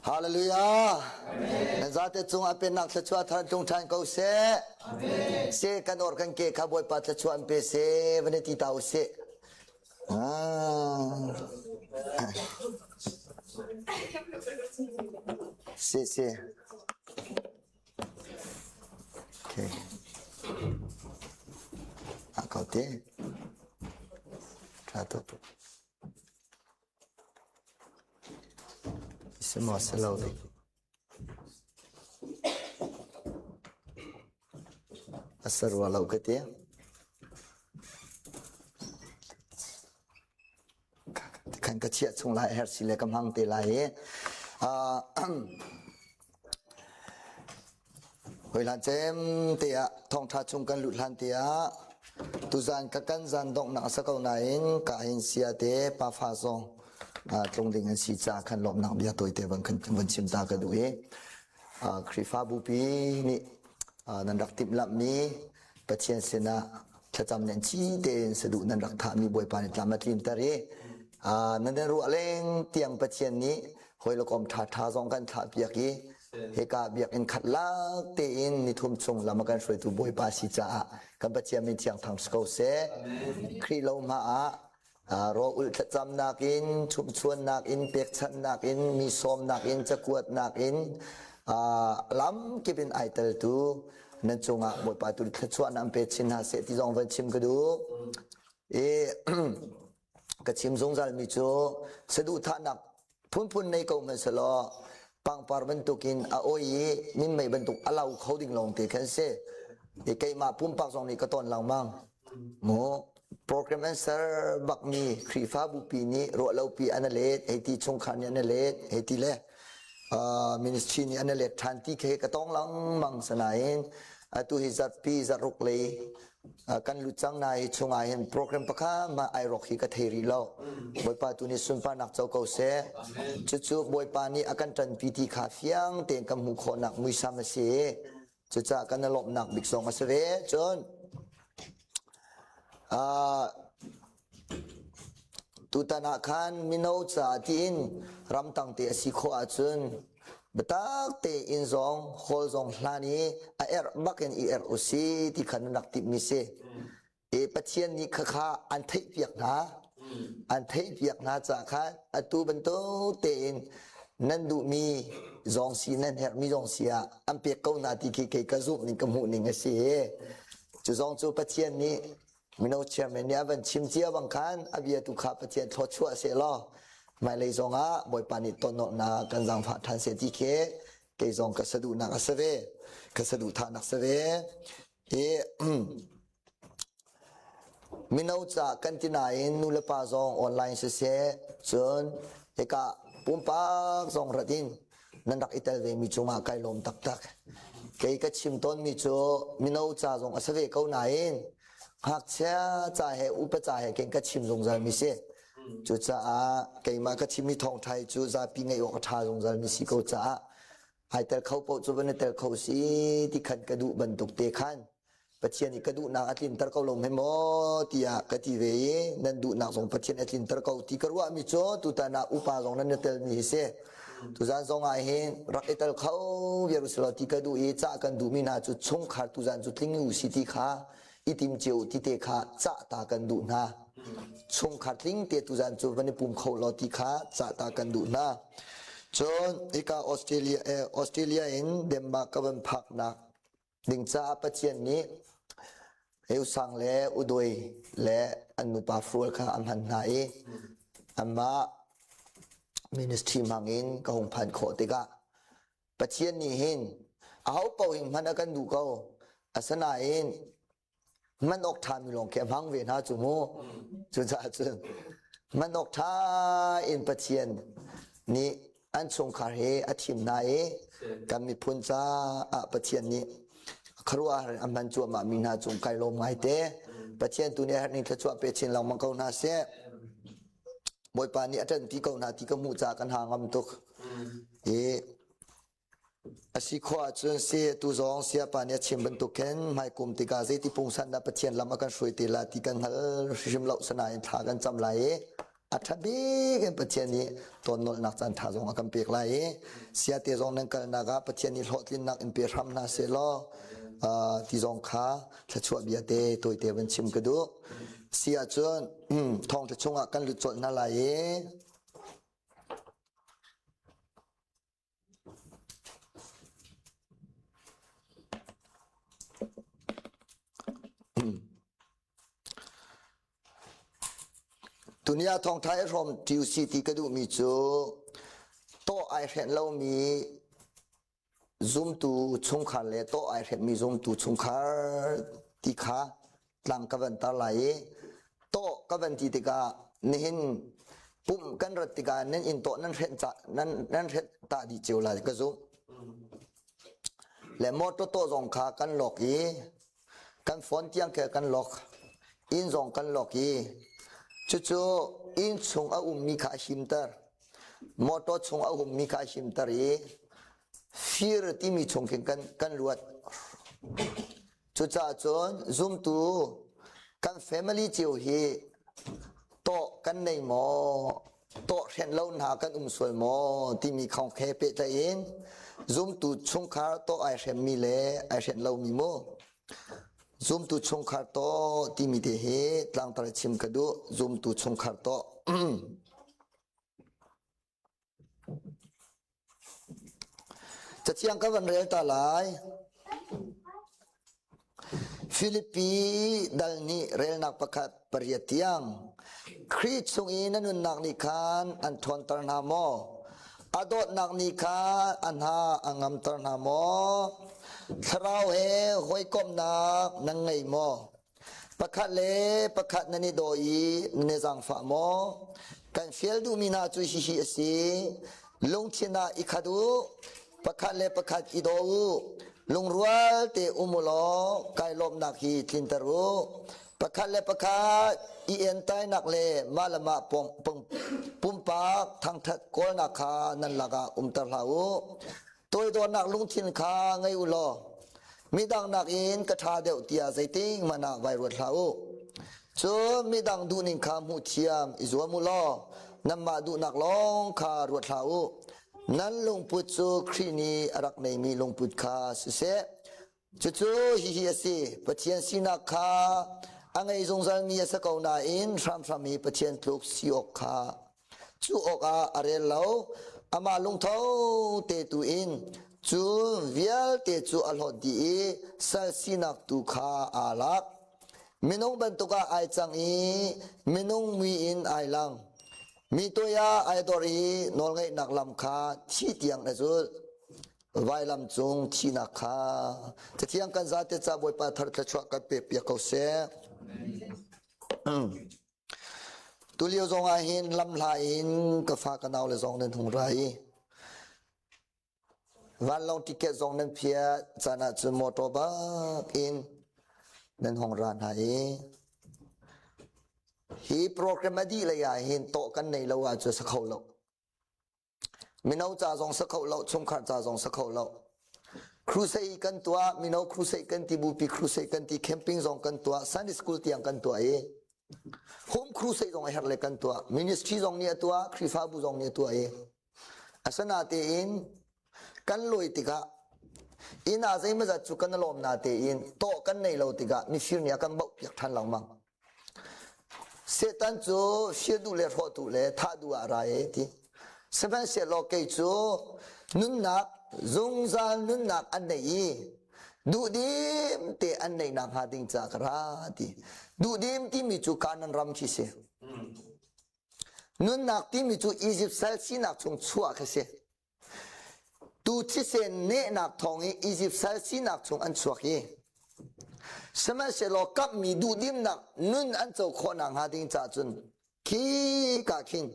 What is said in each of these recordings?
Hallelujah. Nan zate cung ah pennak thluachuah thar tlung ṭhan ko seh. Se kan or kan ke kha Bawipa thluachuah an pe seh van i ti ta usih. Ah. Si si. Okay. Ah kau te. Tha tuk. Si maw si lo ding. A si rua lo ka ti. Khan ka chiah chung lai her si le ka hmang te lai i. Hoi hlan cem te ah thawngtha chung kan lut hlan te ah tuzan ka kan zan donghnak a sa ko nain ka hin sia te pafa zong tlung ding an si ca khan lawmnak bia tawite van kan van chim ta ka duh i Khrihfabu pi nih nan rak timhlamhmi Pathian sinah thlacam nan ci tein saduh nan rak thahmi Bawipa nih tlam a tlinter i nan nan ruah leng tiang Pathian nih hawi le kom ṭha zong kan thlah piak i hika biakinn khat lak tein nithum chung lam a kan hruaitu Bawipa si caah kan Pathian min thiang thang si ko seh. Khrih lo hma ah rawl ulh thlacamnak in chumchuannak in pekchanhnak in mi sawmnak in cakuatnak in lam kip in ai teltu nan cungah Bawipa tu thluachuahnak an pe chin hna seh ti zong van chim ka duh. I ka chim zungzal mi cu saduhthahnak phunphun nei ko hmanhsehlaw pangpar bantukin a oi i minmei bantuk a lo kho ding lawng te khan si. I keimah pumpak zong nih ka ton lengmang. Mu program an ser bakmi Khrihfabu pi nih ruahlopi an let, hei ti chungkhar nih an let, hei ti le ministry nih an let ṭhan ti khi ka tong lengmang sanain atu hi zarhpi zarhruk lei kan lut cang na hi chungah hin program pakhat mah ai rawk hi ka thei rih lo bawipa tu nih sunparnak co ko seh cucu bawipa nih a kan ṭanpi ti kha fiang tein kan hmuh khawhnak muisam a si cucaah kan i lawmhnak bik zong a si ve cun Tutan ah khan mino ca tiin ramtang te a si khawh ahcun biatak tein zong hall zong hlan i a erh bak in i erh usi ti khan an rak timhmi si. E Pathian nih khakha an theihpiak hna. An theihpiak hna caah khan atu bantuk tein nan duhmi zong si nan herhmi zong si ah an pek ko hna ti khi kei ka zumh ning ka hmuh ning a si. Cu zong cu Pathian nih Mino chairman nih a van chim cia bang khan a bia tu kha Pathian thluachuah seh law hmailei zong ah Bawipa nih tonawhnak kan zaangfah ṭhan seh ti khi kei zong ka saduhnak a si ve ka saduhthahnak si ve i mino ca kan ti nain nu le pa zong online siseh cun hika pumpak zong rat in nan rak i tel ve mi cungah kai lawm taktak. Kei ka chim tawnmi cu mino ca zong a si ve ko nain ngakchia ca he upa ca he ken ka chim zungzal mi si. Cucaah keimah ka chimmi thawngṭha hi cu zapi ngeih awk a ṭha zungzal mi si ko caah ai tel kho paoh cu van i tel kho si ti khan ka duh bantuk te khan Pathian nih ka duhnak a tlinter ko lo hme maw tiah ka ti ve i nan duhnak zong Pathian a tlinter ko ti ka ruahmi cu tutan ah upa zong nan i telmi hi si. Tuzan zong ah hin rak i tel kho viar usih ti ka duh i cah kan duhmi hna cu chungkhar tuzan cu tling u si ti kha i tim cio ti te kha cah ta kan duh hna. Chungkhar tling te tuzan cu van i pum kho law ti kha cah ta kan duh hna. Cun hika Australia, eh, Australia in Denmark ka van phaknak ding caah Pathian nih Eusang le Udoi le an nupa fual kha a hman hna i anmah ministry hmangin ka hung phan khawh tikah Pathian nih hin aho paoh hin hman a kan duh ko asinain hman awk ṭhami lawng khi a hmang ve hna cu mu cucaah cun hman awk ṭha in Pathian nih an chungkhar he a thim hna i kan miphun caah Pathian nih khuaruahhar in a hman cuahmah mi hna cung kai lawm ngai te Pathian tu nih a herh ning thluachuah pe chin lengmang ko hna seh Bawipa nih a ṭanpi ko hna ti ka hmuh caah kan ha ngam tuk i a si khawh ahcun si tu zong siapa nih a chim bantuk khin hmaikum tikah zeiti pungsan dah Pathian lam a kan hruai te la ti kan hngal hrim lo sanain thla kan cam lai i. A ṭha bik in Pathian nih tawnnolhnak caan ṭha zong a kan pek lai i siate zong nan kalnak ah Pathian nih hlawhtlinnak in pe hram hna seh law ti zong kha thluachuah bia te tawite van chim ka duh. Si ahcun thawngṭha chungah kan lut colh hna lai i Tuni ah thawngṭha i hrawm ṭi usih ti ka duhmi cu tawh ai hrenh lomi zumtu chungkhar le tawh ai hrenhmi zumtu chungkhar ti kha tlang ka van tar lai i tawh ka van ti tikah nihin pumh kan rat tikah nan inn tawh nan hrenh ca nan nan hrenh ta dih cio lai ka zumh. Le motor tawh zong kha kan lok i kan phone tiang ke kan lok inn zong kan lok i cucu inn chung a ummi kha a himter motor chung a ummi kha a himter i fir timi chung khin kan kan luat. Cucaah cun zumtu kan family cio hi tawh kan nei maw, tawh hrenh lo hna kan um sual maw timi kong he pehtlaih in zumtu chungkhar tawh ai hremmi le ai hrenh lomi mu. Zumtu chungkhar tawh timi te hi tlangtar chim ka duh. Zumtu chungkhar tawh. Cathiang ka van rel ta lai. Filipi dal nih relnak pakhat pariat tiang Khrih chung i na nunnak nih khan an ṭhawnter hna maw? A dawtnak nih khan a hna a ngamter hna maw? Thlarau he hawikomhnak nan ngei maw? Pakhat le pakhat nan i daw i nan i zaangfah maw? Kan fial duhmi hna cu hihi a si. Lungthin ah i khat u, pakhat le pakhat i daw u, lungrual te um u law kai lawmhnak hi tlinter u. Pakhat le pakhat i entainak le mah le mah pumpak thangṭhat kawlnak kha nan lakah umter hlah u. Toidornak lungthin kha ngei u law midang nakin ka ṭha deuh tiah zeitik hmanh ah vai ruat hlah u. Cun midang duhning kha hmuh thiam i zuam u law nanmah duhnak lawng kha ruat hlah u. Nan lungput cu Khrih nih a rak neimi lungput kha siseh. Cucu hihi a si, Pathian sinak kha a ngei zungzalmi a si ko nain hramhram i Pathian tluk si awk kha cu awkah a rel lo. Amah lungtho te tu in cu vialte cu a hlawt dih i sal sinak tu kha aa lak. Minung bantuk ah ai cang i minung mui in ai lang. Mi toi ah ai dor i nawlngeihnak lam kha thi tiang a zulh. Vailam cung thihnak kha Cathiang kan zate ca Bawipa thar thluachuah kan pe piak ko seh. Tulio zong ah hin lamhla in ka fa ka nau le zong nan hung ra i vanlawng ticket zong nan phiat caan ah cun motor bak in nan hung ra hna i hi program a dih lei ah hin tawh kan nei lo ahcun sa kho lo. Mino ca zong sa kho lo, chungkhar ca zong sa kho lo. Crusade kan tuah, mino crusade kan ti, bupi crusade kan ti, camping zong kan tuah, Sunday school tiang kan tuah i home crusade zong a herh le kan tuah, ministry zong nih a tuah, Khrihfabu zong nih a tuah i asinatein kan lawi tikah inn ah zeimawzat cu kan lawm na tein tawh kan nei lo tikah mifir nih a kan bauh piak ṭhan lengmang. Satan cu fir duh le hrawh duh le thah duh ah a ra e ti. Sihmanhsehlaw kei cu nunnak zungzal nunnak an nei i duhdim te an neih nakhnga ding ca ka ra ti. Duhdim timi cu Kanaan ram khi si. Nunnak timi cu Izipt sal sinak chung chuah khi si. Tu thisen nehnak thawng in Izipt sal sinak chung an chuak i sihmanhsehlaw kamhmi duhdimnak nun an co khawh nakhnga ding caah cun khi ka khin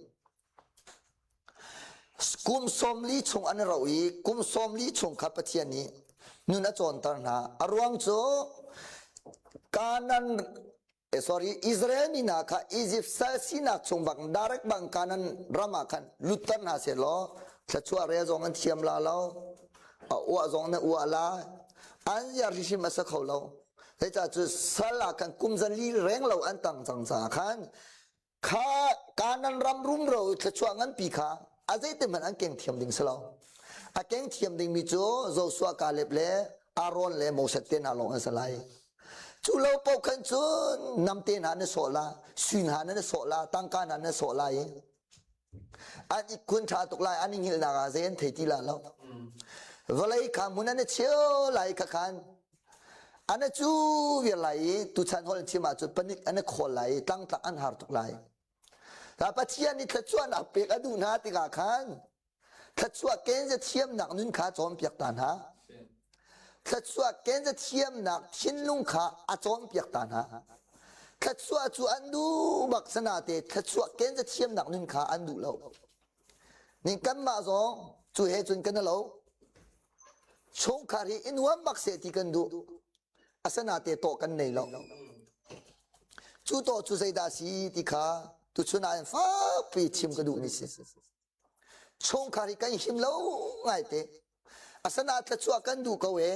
kum 40 chung an ro i kum 40 chung kha Pathian nih nun a cawnter hna. A ruang cu Kanaan sorry Israel mi hna kha Egypt sal sinak chung bak direct bang Canaan ram ah khan lutter hna seh law thluachuah rel zong an thiam la lo a uah zong na uah la an ziar hrimhrim a sa kho lo zeicah cu sal ah khan kum zali reng lo an tang cang caah khan. Kha Kanan ram rumro thluachuah nganpi kha a zeiti hmanh an keng thiam ding si lo. A keng thiam dingmi cu Joshua Kaleb le Aaron le Moses te hna lawng an si lai. Cu lo paoh khan cun namte hna na sawh la, sui hna na sawh la, tangka hna na sawh lai i an ihkhun ṭha tuk lai, an i hngilhnak ah zei an thei ti la lo. Vawlei kha hmun an i cheu lai kha khan an i cu viar lai i tuchan holh in chim ahcun panik an i khawl lai i tlangtlak an har tuk lai. Ta Pathian nih thluachuahnak pek a duh hna tikah khan Thluachuah kenza thiamnak nun kha cawnpiak ta hna. Thluachuah kenza thiamnak thinlung kha a cawnpiak ta hna. Thluachuah cu an duh bak sanate thluachuah kenza thiamnak nun kha an duh lo. Ning kanmah zong cu he cun kan lo. Chungkhar hi i nuam bak seh ti kan duh. Asanate tawh kan nei lo. Cu tawh cu zeidah si ti kha tuchun ah in fakpi chim ka duh ni si. Chungkhar hi kan him lo ngaite. Asana thluachuah kan duh ko e.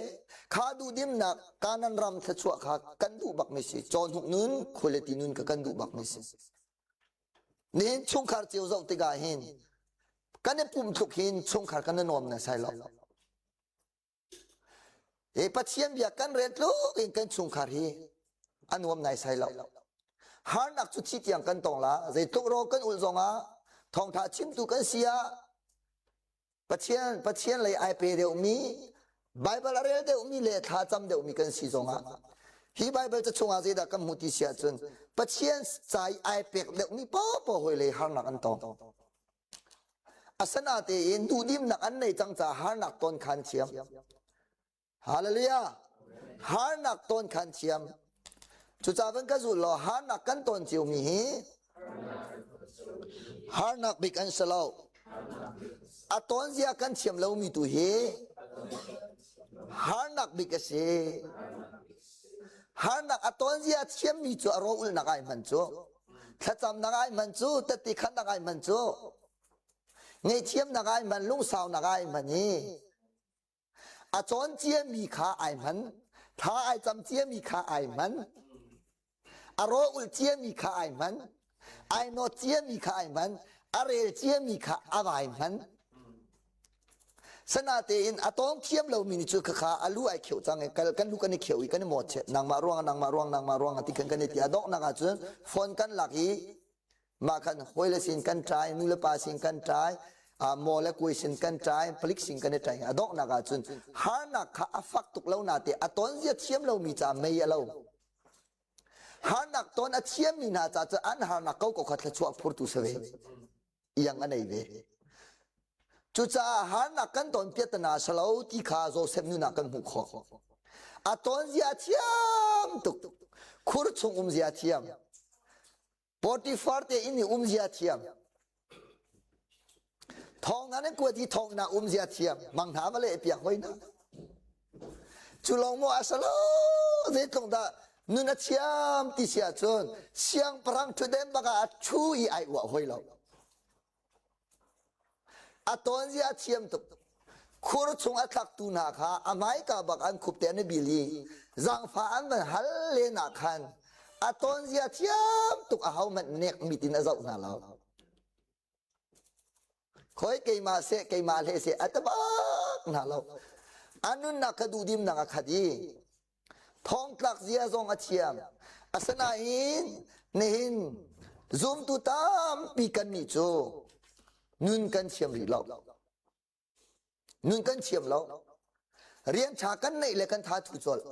Kha duhdimnak Kanan ram thluachuah kha kan duh bak mi si. Cawhnuk nun, khualeti nun ka kan duh bak mi si. Nihin chungkhar cio zoh tikah hin kan i pum tluk hin chungkhar kan i nuam na sai lo. Hi Pathian bia kan rel tluk in kan chungkhar hi a nuam naisai lo. Harnak cu thi tiang kan tong la, zeitluk ro kan ulh zongah thawngtha chimtu kan si ah Pathian Pathian lei ai pe deuhmi Bible a rel deuhmi le thla cam deuhmi kan si zongah hi Bible ca chungah zeidah kan hmuh ti si ahcun Pathian ca i ai pek deuhmi paohpaoh hawi lei harnak an tong. Asinatein duhdimnak an nei cang caah harnak ton kha an thiam. Hallelujah! Harnak ton kha an thiam. Cucaah van ka zul law harnak kan ton ciomi hi harnak bik an si lo. A ton zia kan thiam lomi tu hi harnak bik a si. Harnak a ton zia thiammi cu a ro-ulnak ai hman cu. Thlacamnak ai hman cu, tette khannak ai hman cu, ngaihthiamnak ai hman, lungsaunak ai hman i a cawn ciami kha ai hman, tha ai cam ciami kha ai hman, a raw ulh ciami kha ai hman, ai nawt ciami kha ai hman, a rel ciami kha a vai hman. Sanatein a tawng thiam lomi nih cu khakha a lu ai kheuh cang i kan lu kan i kheuh i kan i mawhchiat nangmah ruang nangmah ruang nangmah ruang ti kan kan i ti a donghnak ahcun phone kan lak i mah khan hawile sin kan ṭai nu le pa sin kan ṭai maw le kuai sin kan ṭai palik sin kan i ṭai a donghnak ahcun harnak kha a fak tuk lo nate a ton zia thiam lomi ca mei a lo harnak ton a thiammi hna ca cu an harnak ko ko kha thluachuah phurtu si ve iang a nei ve. Cucaah harnak kan ton piatana salo ti kha Joseph nun ah kan hmuh khawh. A ton zia thiam tuk. Khur chung um zia thiam. Potifar te inn i um zia thiam. Thong na nan kuat i thong na um zia thiam. Mang hna va le piak hoi na. Cu lawng maw a salo zeitluk dah nun a thiam ti si ahcun siangpahrang ṭhutden bak ah a ṭhu i ai uah hoi lo. A tawnzia a thiam tuk. Khur chung a thlaktu hna kha a hmaika bak an khup te an i bil i zaangfah an van hal len ah khan a tawnzia thiam tuk ahohmanh nek mit in a zoh hna lo. Khoi keimah seh keimah hle seh a ti bak hna lo. A nunnak kha duhdimnak a khat i thongtlak zia zong a thiam. Asinain nihin zumtu tampi kannih cu nun kan thiam rih lo. Nun kan thiam lo. Rian ṭha kan neih le kan tha thu colh.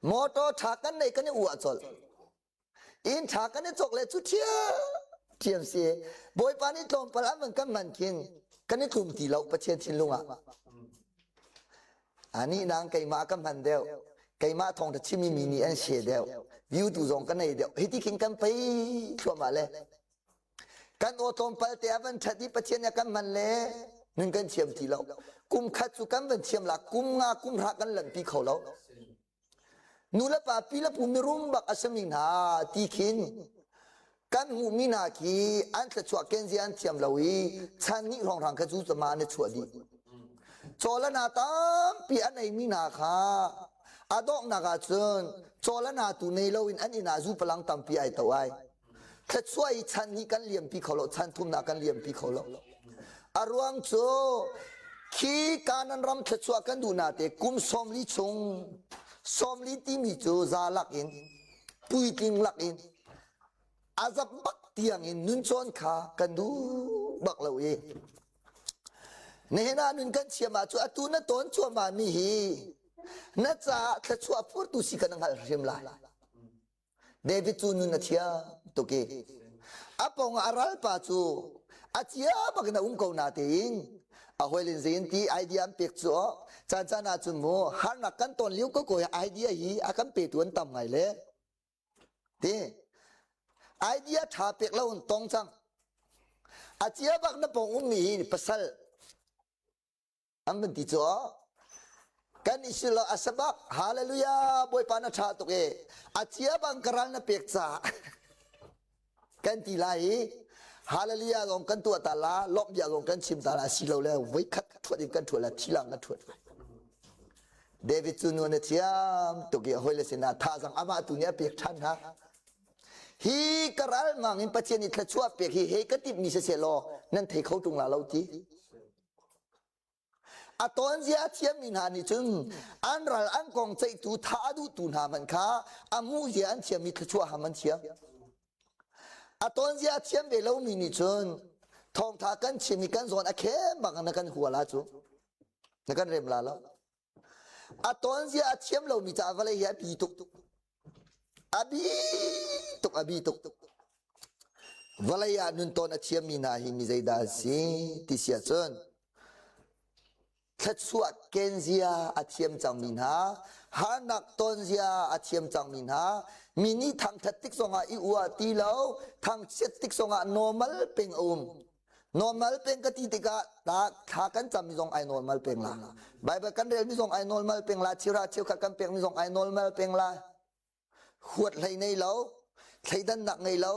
Motor ṭha kan nei kan i uah colh. Inn ṭha kan i cawk le cu ṭhiamṭhiam si. Bawipa nih tlawmpal an van kan man khin kan i tlum ti lo Pathian thinlung ah. Anih nang keimah ka hman deuh. Keimah thawngṭha chimi mi nih an she deuh. View tu zong ka nei deuh. Hiti khin kan pei thluahmah le. Kan aw tlawmpal te a van ṭhat i Pathian nih a kan hman le nun kan thiam ti lo. Kum khat cu kan van thiam la, kum nga kum hra kan lanhpi kho lo. Nu le pa pi le pu mirum bak a simi hna ti khin kan hmuhmi hna khi an thluachuah kenzia an thiam lo i chan nih hrawnghrang kha cu cama an i chuah dih. Chawlana tampi an eimi hna kha a donghnak ah cun chawlana tu nei loin an inn ah zu palang tampi ai to ai. Thluachuah i chan hnih kan liampi kho lo, chan thumnak kan liampi kho lo. A ruang cu khi Kanan ram thluachuah kan duh na te kum 40 chung 40 timi cu za lak in puitling lak in a zap bak tiang in nun cawn kha kan duh bak lo i nihin ah nun kan thiam ah cu atu na tawn cuahmah mi hi na caah thluachuah phurtu si kan hngalh hrim lai. David cu nun a thiam tuk i a pawng ah a ralpa cu a cia bak in a um ko na tein a hawilin zein ti idea an pek cu caan caan ah cun mu harnak kan ton lio ko ko idea hi a kan petu an tam ngai le ti idea tha pek lo in tong cang a cia bak na pawng ummi hi pasal An van ti cu kan i silo a sabak hallelujah bawipa na tha tuk e a cia bang ka ral na pek ca kan ti lai i hallelujah zong kan tuah ta la lawmh bia zong kan chim ta la si lo le voi khat thuat in kan thuat la thi lang kan thuat lai David cu nu na thiam tuk i hoi le sinah thazang amah tu nih a pek ṭhan hna hi ka ral mang in Pathian i thluachuah pek hi he ka timh mi siseh law nan thei kho ṭung la lo ti A tawnzia a thiammi hna nih cun an ral an kong ceihtu tha a duhtu hna hmanh kha a hmuhzia an thiammi thluachuah ham an thiam. A tawnzia a thiam ve lomi nih cun thawngtha kan chim i kan zawn a khem bang na kan hua la cu. Na kan rem la lo. A tawnzia a thiam lomi caah vawlei hi a bi tuk. A bi tuk, a bi tuk. Vawlei ah nun tawn a thiammi hna hi mi zeidah an si ti si ahcun thluachuah kenzia a thiam cangmi hna, harnak tonzia a thiam cangmi hna, mi nih thangṭhat tik zongah i uah ti lo, thangchiat tik zongah normal peng a um. Normal peng ka ti tikah ta thla kan cammi zong ai normal peng la. Bible kan relmi zong ai normal peng la, chira cheukhat kan pekmi zong ai normal peng la. Huat hlei nei lo, thleidannak ngei lo.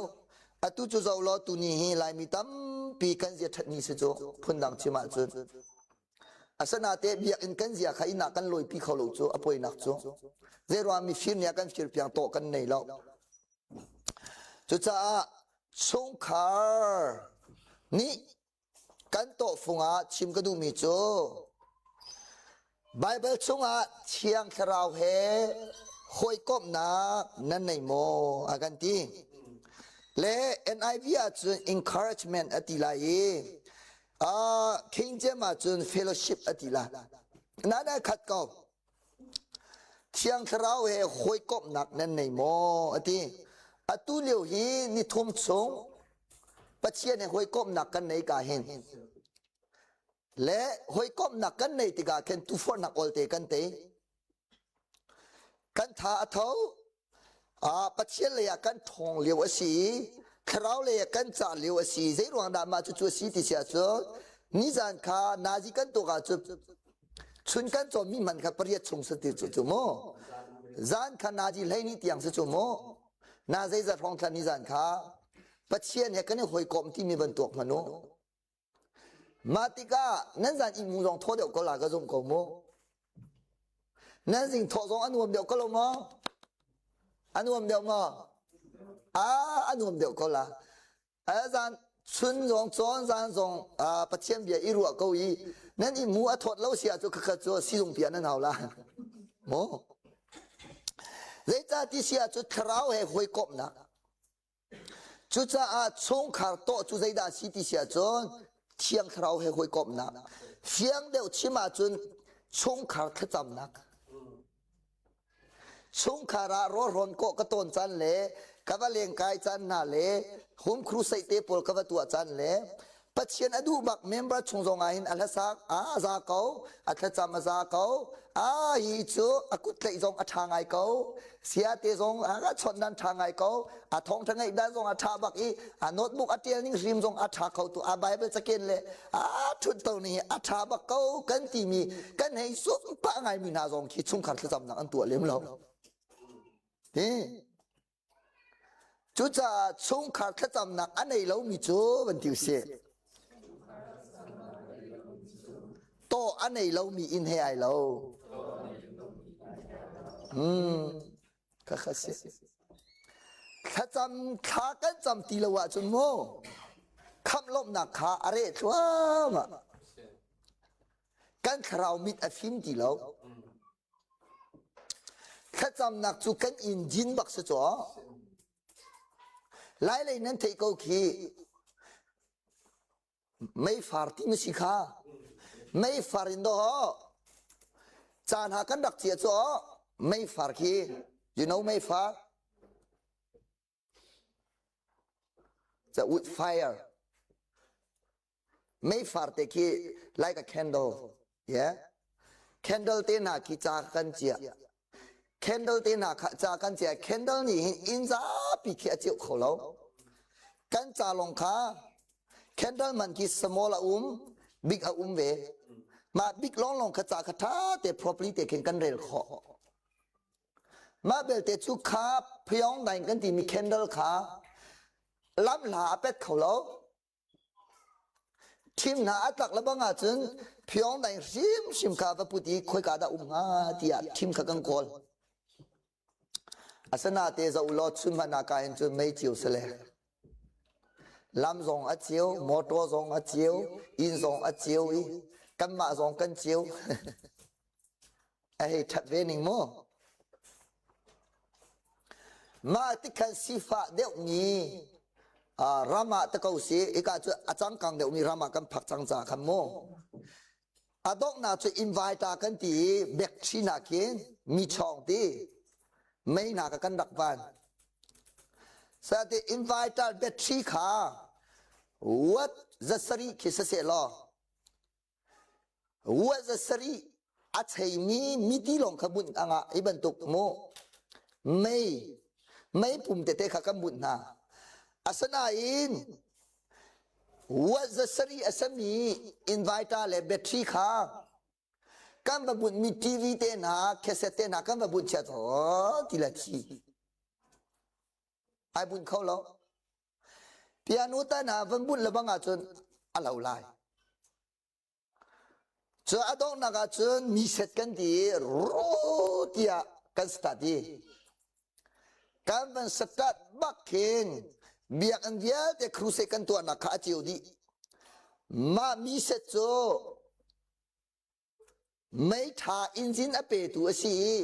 Atu cu zo law tuni hi Laimi tampi kan zia ṭhat ni si cu phundang chim ahcun. Asanate biakinn kan zia kha inn ah kan lawipi kho lo cu a poinak cu. Zeiruang mifir nih a kan fir piang tawh kan nei lo. Cucaah chungkhar nih kan tawhfung ah chim ka duhmi cu Baibal chungah Thiang Thlarau he hawikomhnak nan nei maw a kan ti. Le NIV ahcun encouragement a ti lai i uh, King James ahcun fellowship a ti lai. Nana khat ko. Thiang Thlarau he hawikomhnak nan nei maw? a ti. Atu lio hi nithum chung Pathian he hawikomhnak kan nei ka hin le hawikomhnak kan nei tikah khin tuforhnak olte kan tei. Kan tha a tho. Ah, Pathian lei ah kan ṭhawng lio a si i thlarau lei ah kan cah lio a si. Zei ruang dah mah cucu a si ti si ahcun nizan kha nazi kan tuak ahcun chun kan cawmmi man kha pariat chung si ti cu cu mu. Zan kha nazi 12 tiang si cu mu. Na zeizat hrawng thla nizan kha Pathian he kan i hawikom timi van tuak hmanh u. Mah tikah nan zan ih mu zong thaw deuh ko la ka zumh ko mu. Nan zing thawh zong a nuam deuh ko lo maw? A nuam deuh maw? Ah, a nuam deuh ko la. A zan chun zong cawn zan zong Pathian bia i ruah ko i nan i mu a thawt lo si ahcun khakha cu sizung pia nan hau la. Maw? Zeicah ti si ahcun thlarau he hawikomhnak Cucaah chungkhar tawh cu zeidah a si ti si ahcun Thiang Thlarau he hawikomhnak. Fiang deuh chim ahcun chungkhar thlacamnak. Chungkhar ah rawlhrawn kawh ka tawn caan le ka va lengkai caan hna le home crusade te pawl ka va tuah caan le Pathian a duh bak member chung zong ah hin a hlasak a za ko a thlacam a za ko a hi cu a kut tlaih zong a ṭha ngai ko sia te zong a chawnh dan ṭha ngai ko a thawngṭha ngeih dan zong a ṭha bak i a notebook a ṭial ning hrim zong a ṭha kho tu a bible caken le a ṭhut to ni a ṭha bak ko kan timi kan hei sum pah ngai mi hna zong khi chungkhar thlacamnak an tuah lem lo hi Cucaah chungkhar thlacamnak a nei lomi cu van ti usih. Tawh a nei lomi inn he ai lo. Hmm. Khakha si. Thlacam thla kan cam ti lo ahcun mu khamh lawmhnak kha a reh thluahmah. Kan thlarau mit a fim ti lo. Thlacamnak cu kan engine bak si caw. Lailei nan theih ko khi Meifar ti ma si kha? Meifar in dawh caan ha kan rak cia cu meifar khi you know meifar? The wood fire. Meifar te khi like a candle. Yeah. Candle te hna khi ca kan cia. Candle te hna kha ca kan cia. Candle nih hin inn zapi khi a ceuh kho lo. Kan ca lawng kha candle man khi small a um, big a um ve. Mah big lawnglawng kha ca kha ṭha te properly te khin kan rel khawh. Mah belte cu kha phyong daing kan timi candle kha lam hla a pet kho lo. Thim hna a tlak le bang ahcun Pyongyang hrimhrim kha va put i khoika dah um hnga tiah thim kha kan kawl. Asinain zoh ulaw chun hmanh ah ka hin cun mei cio si le. Lam zong a ceu, motor zong a ceu, inn zong a ceu i kanmah zong kan ceu. A hei ṭhat ve ning mu. Mah tikhan sifah deuhmi ram ah te ko si hika cu a cangkang deuhmi ram ah kan phak cang ca khan mu. A donghnak cu inviter kan ti i battery nak khin mi chawng ti mei hna kha kan rak van. Sate inviter battery kha watt zasarih khi siseh law Ruah zasarih a cheimi miti lawng kha bunh a ngah hi bantuk mu mei mei pum tete kha kan bunh hna. Asinain ruah zasarih a sami inverter le battery kha kan va bunhmi TV te hna, cassette te hna kan va bunh chiat ti le thi. Ai bunh kho lo. Piano tan ah van bunh le bang ahcun a lo lai. Cu a donghnak ahcun mi set kan ti i ru tiah kan start i kan van start bak khin biakinn vialte crusade kan tuahnak kha a ceu dih. Mah mi set cu Mei ṭha engine a petu a si i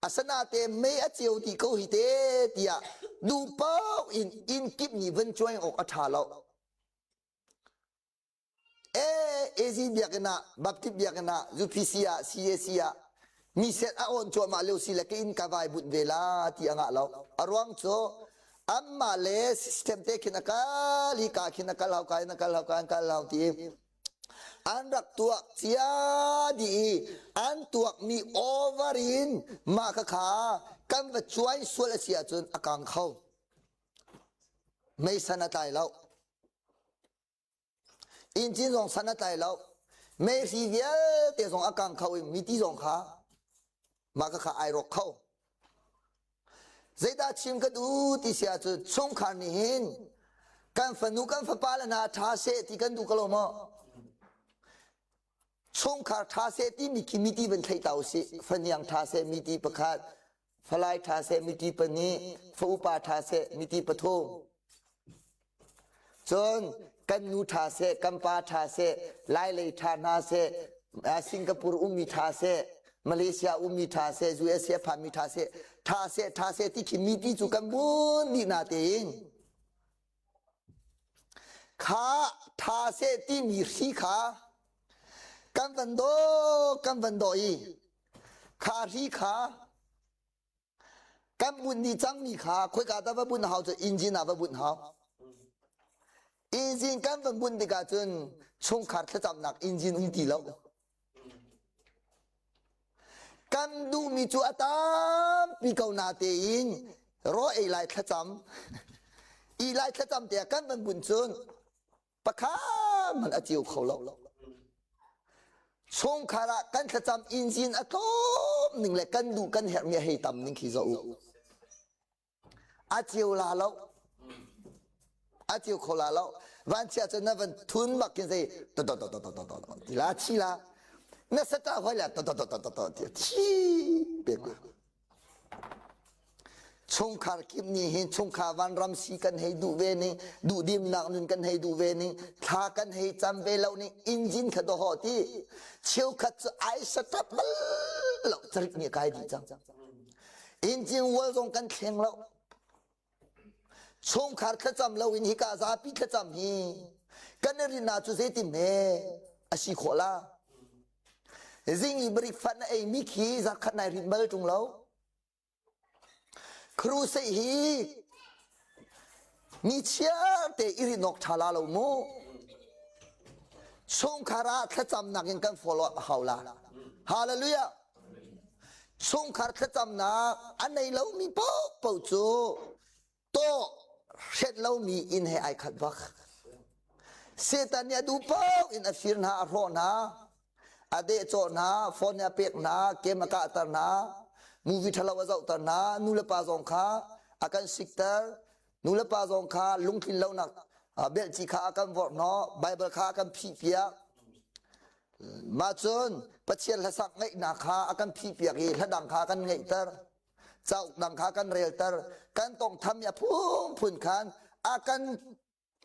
asanate mei a ceu ti ko hi te tiah duh paoh in inn kip nih van cuai awk a ṭha lo. Ee, AZ biakinn ah, Baptist biakinn ah, UPC ah, CAC ah mi set a awn cuahmah lio si le ka inn ka vai bunh ve la ti a ngah lo. A ruang cu anmah le system te khin a kal hi ka khin a kal hau ka in a kal hau ka in kal hau ti an rak tuak cia dih i an tuakmi over in mah khakha kan va cuai sual a si ahcun a kang kho. Mei san a tlai lo. Engine zong san a tlai lo. Mei hri vialte zong a kang kho i miti zong kha mah khakha ai rawk kho. Zeidah chim ka duh ti si ahcun chungkhar nih hin kan fanu kan fapa le hna ṭha seh ti kan duh ko lo maw? Chungkhar ṭha seh timi khi miti van thei ta usih. Fahniang ṭha seh miti pakhat, falai ṭha seh miti pahnih, fa upa ṭha seh miti pathum. Cun kan nu ṭha seh, kan pa ṭha seh, Lailei ṭha hna seh, Singapore ummi ṭha seh, Malaysia ummi ṭha seh, USA phanmi ṭha seh, ṭha seh, ṭha seh ti khi mi ti cu kan bun dih na tein kha ṭha seh timi hri kha kan van daw kan van daw i kha hri kha Kan bunh dih cangmi kha khoika dah va bunh hau cu engine ah va bunh hau. Engine kan van bunh tikah cun chungkhar thlacamnak engine um ti lo. Kan duhmi cu a tampi ko na tein raw ei lai thlacam, i lai thlacam tiah kan van bunh cun pakhat hmanh a ceu kho lo. Chungkhar ah kan thlacam engine a tlawm ning le kan duh kan herhmi a hei tam ning khi zoh u. A ceu la lo. A ceu kho la lo. Vanchia cun na van thun bak kin zei to to to to to to to ti la thi la. Na sata hoi la to to to to to to ti thi pek la. Chungkhar kip nih hin chungkhar vanram si kan hei duh ve ning, duhdimnak nun kan hei duh ve ning, thla kan hei cam ve lo ning, engine kha doho ti. Cheukhat cu ai satap bal lo carik nih kai dih cang. Engine wall zong kan thleng lo. Chungkhar thlacam lo in hika zapi thlacam hi kan i rin ah cu zeitin hme a si khawh la. Zing i breakfast na ei mi khi zarkhat nai rin bal ṭung lo. Crusade hi ni chiar te i rin awk ṭha la lo mu. Chungkhar ah thlacamnak in kan follow up a hau la. Hallelujah. Chungkhar thlacamnak a nei lomi paohpaoh cu tawh hret lomi inn he ai khat bak. Satan nih a duh paoh in a fir hna, a hrawh hna, a dehcawh hna, phone a pek hna, kem a kahter hna, movie ṭhalo a zohter hna, nu le pa zong kha a kan sikter, nu le pa zong kha lungtlin lonak belhci kha a kan vorh hnawh, Bible kha a kan phihpiak. Mah cun Pathian hlasak ngaihnak kha a kan phihpiak i hla dang kha a kan ngaihter. Cauk dang kha kan relter. Kan tawngtham i a phunphun khan a kan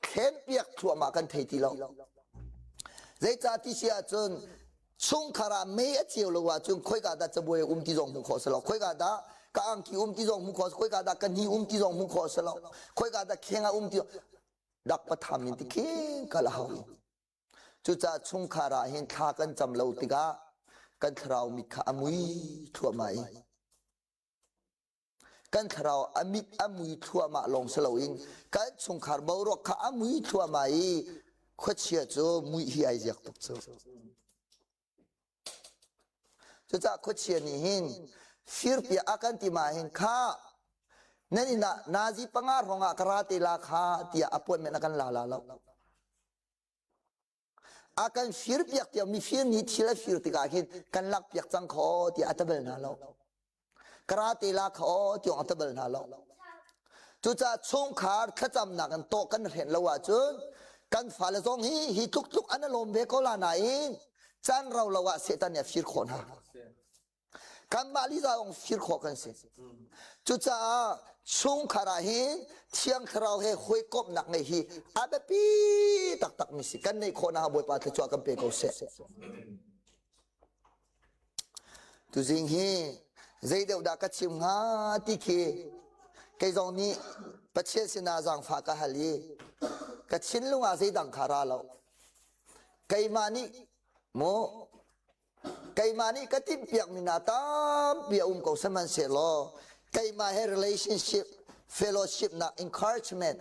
thlenpiak thluahmah kan thei ti lo. Zeicah ti si ahcun chungkhar ah mei a ceu lo ahcun khoika dah cabuai um ti zong hmuh khawh si lo. Khoika dah ka angki um ti zong hmuh khawh khoika dah ka hni um ti zong hmuh khawh si lo. Khoika dah kheng ah um ti dak patham in ti khing kal a hau. Cucaah chungkhar ah hin thla kan cam lo tikah kan thlarau mit kha a mui thluahmah i kan thlarau a mit a mui thluahmah lawng si loin kan chungkhar boruak kha a mui thluahmah i khuachia cu muih hi ai ziak tuk cu. Cucaah khuachia nih hin firpiak a kan ti ma hin kha nan inn ah nazi panga hrawng ah ka ra te la kha tiah appointment a kan la la lo. A kan firpiak tiah mifir nih thil a fir tikah hin kan lakpiak cang kho tiah a ta bal hna lo. Karate la kho tiang a ta bal hna lo. Cucaah chungkhar thlacamnak in tawh kan hren lo ahcun kan fale zong hi hi tluk tluk an lawm ve ko la nain caan rau lo ah Satan nih a fir khawh hna. Kanmah lila zong fir khawh kan si. Cucaah chungkhar ah hin Thiang Thlarau he hawikomhnak ngeih hi a biapi taktak mi si. Kan neih khawh nakhnga Bawipa thluachuah kan pe ko seh. Tuzing hi zei deuh dah ka chim hnga ti khi kei zong nih Pathian sinah zaangfah ka hal i ka thinlung ah zeidang kha ra lo. Keimah nih mu Keimah nih ka timhpiakmi hna tampi a um ko sihmanhsehlaw keimah he relationship, fellowship nak encouragement,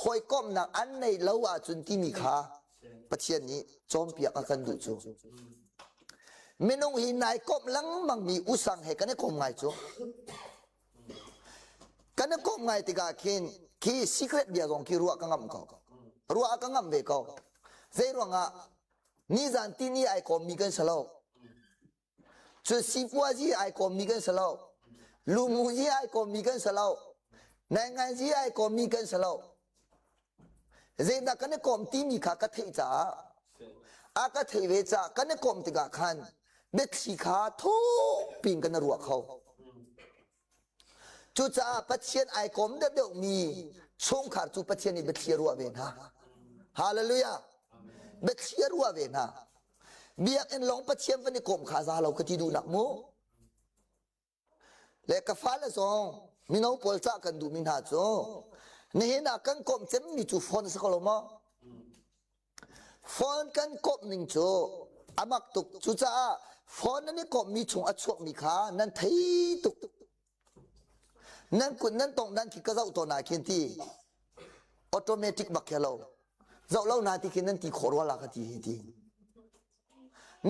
hawikomhnak an neih lo ahcun timi kha Pathian nih cawnpiak a kan duh cu. Minung hi nai komh lengmangmi usang he kan i kom ngai cu. Kan i komh ngai tikah khin khi secret bia zong khi ruah ka ngamh ko. Ruah ka ngamh ve ko. Zei ruangah Nizan tini ai kawmmi kan si lo. Cun sipuazi ai kawmmi kan si lo. Lumuzi ai kawmmi kan si lo. Nainganzi ai kawmmi kan si lo. Zeidah kan i kawm timi kha ka theih caah a ka theih ve caah kan i kawm tikah khan biathli kha thuk piin kan i ruah kho. Cucaah Pathian ai kawm deuhdeuhmi chungkhar cu Pathian nih biathli a ruah ve hna. Hallelujah. Biathli a ruah ve hna. Biakinn lawng Pathian van i kawm kha za lo ka ti duhnak mu. Le ka fale zong mino pawl cah kan duhmi hna cu nihin ah kan kawmh cemmi cu phone a si ko lo maw? Phone kan kawmh ning cu a mak tuk. Cucaah phone nan i kawmhmi chung a chuakmi kha nan thei tuk. Nan kut nan tongh dan khi ka zoh tawn ah khin ti automatic bak khi lo. Zoh lo na ti khin nan ti khawh rua la ka ti hi ti.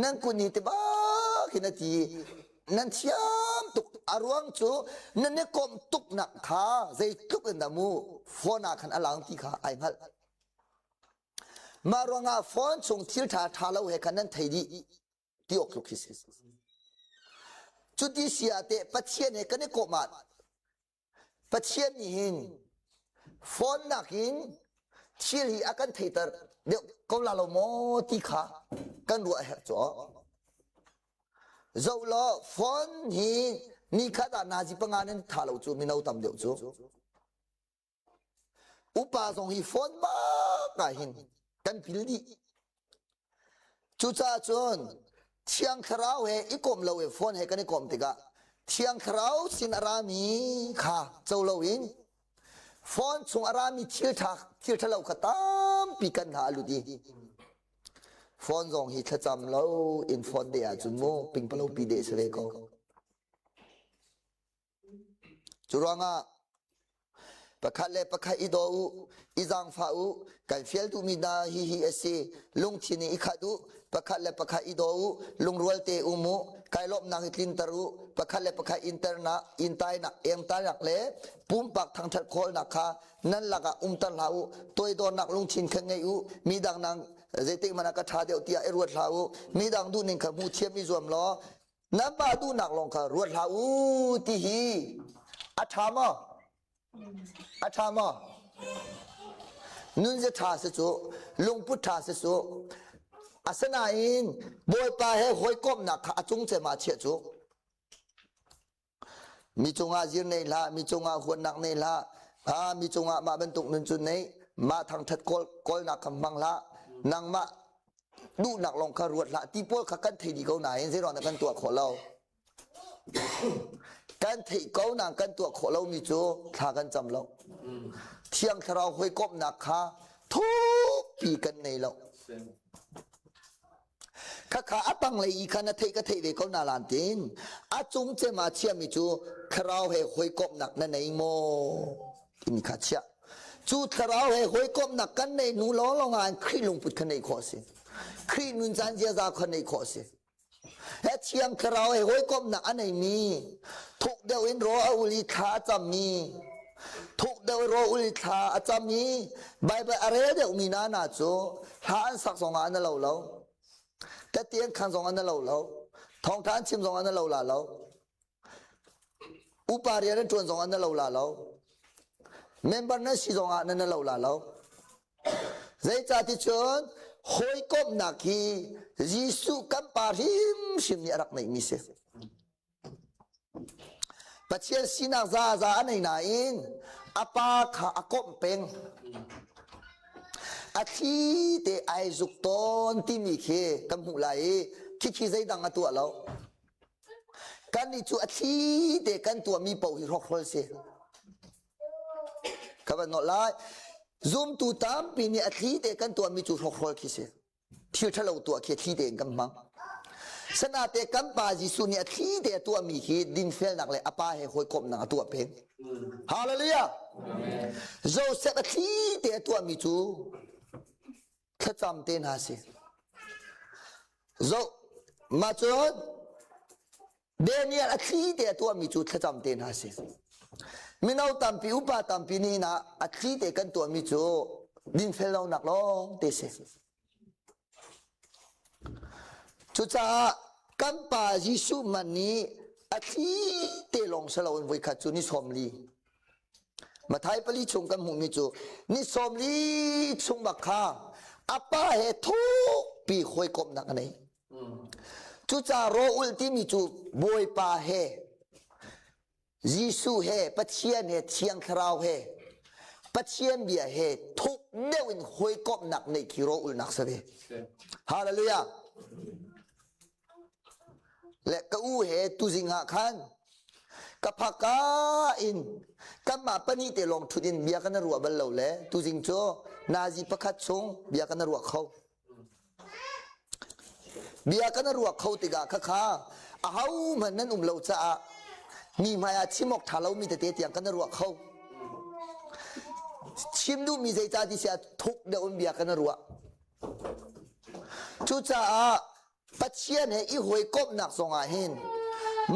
Nan kut ni te bak hin a ti. Nan thiam tuk. A ruang cu nan i kawmh tuk nak kha zeitluk in dah mu phone ah khan a lang ti kha ai hngalh. Mah ruangah phone chung thil ṭha ṭha lo he khan nan thei dih ti awk tluk khi si. Cuti si ah teh Pathian he kan i kawmh ah Pathian nih hin phone nakin thil hi a kan theiter deuh ko la lo maw ti kha kan ruah a herh cu. Zoh law phone hi Ni khat ah nazi panga nan tha lo cu mino tam deuh cu. Upa zong hi phone bak ah hin kan pil dih. Cucaah cun Thiang Thlarau he i kom lo i phone he kan i kom tikah Thiang Thlarau sin a rami kha co loin phone chung a rami thil ṭha thil ṭhalo kha tampi kan hna a lut i phone zong hi thlacam lo in phone deh ahcun mu pingpalo pi deh si ve ko. Cu ruangah pakhat le pakhat i daw u, i zaangfah u, kan fial duhmi hna hihi a si. Lungthin in i khat u, pakhat le pakhat i daw u, lungrual te um u, kai lawmhnak i tlinter u, pakhat le pakhat internak, intainak, engtainak le pumpak thangṭhat khawlnak kha nan lakah umter hlah u. Toidornak lungthin kha ngei u, midang nang zeitik hmanh ah ka ṭha deuh tiah i ruat hlah u. Midang duhning kha hmu thiam i zuam law Nanmah duhnak lawng kha ruat hlah u ti hi a ṭha maw? A ṭha maw? Nunzia ṭha si cu, lungput ṭha si cu. Asinain Bawipa he hawikomhnak kha a cung cem ah chiah cu. Mi cungah zir nei hlah, mi cungah huatnak nei hlah, ha mi cungah mah bantuk nun cu nei, mah thangṭhat kawl kawlnak kha hmang hlah, nangmah duhnak lawng kha ruat hlah ti pawl kha kan thei dih ko nain zeiruang dah kan tuah khawh lo? Kan theih ko nain kan tuah khawh lomi cu thla kan cam lo. Thiang Thlarau hawikomhnak kha thukpi kan nei lo. Khakha a tanglei i kha na theih ka theih ve ko na lan tin a cung cem ah chiami cu thlarau he hawikomhnak na nei maw timi kha chiah. Cu thlarau he hawikomhnak kan nei hnu lawnglawng ah Khrih lungput kha neih khawh a si. Khrih nuncan ziaza kha neih khawh a si. He thiang thlarau he hawikomhnak a neimi thuk deuh in raw a ul i thla a cammi thuk deuh i raw ul i thla a cam i Baibal a rel deuhmi na na cu hla an sak zongah an lo lo tete an khan zong an lo lo thawngtha an chim zong an lo la lo upa rian an ṭuan zong an lo la lo member nan si zongah nan lo la lo zeicah cun hawikomhnak hi Jesuh kan pa hrimhrim nih a rak neihmi si Pathian sinak zaza a nei nain a pa kha a komh peng. A thli te ai zuk tawn timi khi kan hmuh lai i khikhi zeidang a tuah lo. Kannih cu a thli te kan tuahmi paoh hi hrawkhrol si. Ka van nawlh lai. Zumtu tampi nih a thli te kan tuahmi cu hrawkhrol khi si. Thil ṭhalo tuah khi a thli tein kan hmang. Sanate kan pa Jesuh nih a thli te a tuahmi hi dinfelnak le a pa he hawikomhnak a tuah peng. Hallelujah! Joseph a thli te a tuahmi cu thlacam te hna si. Zo, mah cun Daniel a thli te a tuahmi cu thlacam te hna si. Mino tampi, upa tampi nih na a thli te kan tuahmi cu dinfel lonak lawng te si. Cucaah kan pa Jesuh man nih a thli te lawng si loin voikhat cu ni 40 Mathai pali chung kan hmuhmi cu ni 40 chung bak kha a pa he thukpi hawikomhnak a nei. Cucaah raw-ulh timi cu Bawipa he, Jesuh he, Pathian he, Thiang Thlarau he, Pathian bia he thuk deuh in hawikomhnak neih khi raw-ulhnak si ve. Hallelujah. Le ka u he tuzing ah khan ka phaka in kanmah pahnih te lawng ṭhut in bia kan ruah bal lo le tuzing cu nazi pakhat chung bia kan ruah kho. Bia kan ruah kho tikah khakha ahohmanh nan um lo caah mi hmaiah chim awk ṭha lomi tete tiang kan ruah kho. Chim duhmi zeicah ti siah thuk deuh in bia kan ruah. Cucaah Pathian he i hawikomhnak zongah hin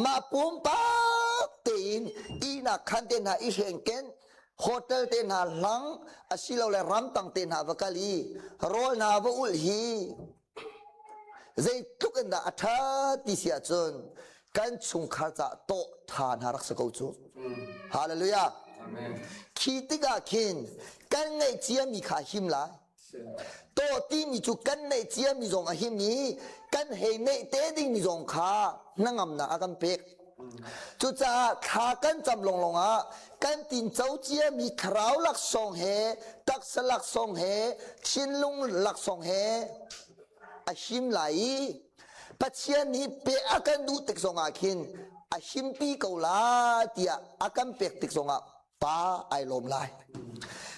mah pumpak tein ihnak khan te hna i hrengken hotel te hna hlang asilole ramtang te hna va kal i rawl hna va ulh hi zeitluk in dah a ṭhat ti si ahcun kan chungkhar caah tawh ṭha hna rak si ko cu. Hallelujah. Khi tikah khin kan ngeih ciami kha him lai. Tawh timi cu kan neih ciami zong a him i kan hei neih te dingmi zong kha hnangamnak a kan pek. Cucaah thla kan cam lawnglawng ah kan tinco ciami thlarau laksawng he taksa laksawng he thinlung laksawng he a him lai i Pathian nih pe a kan duh tik zongah khin a himpi ko la tiah a kan pek tik zongah pa ai lawm lai.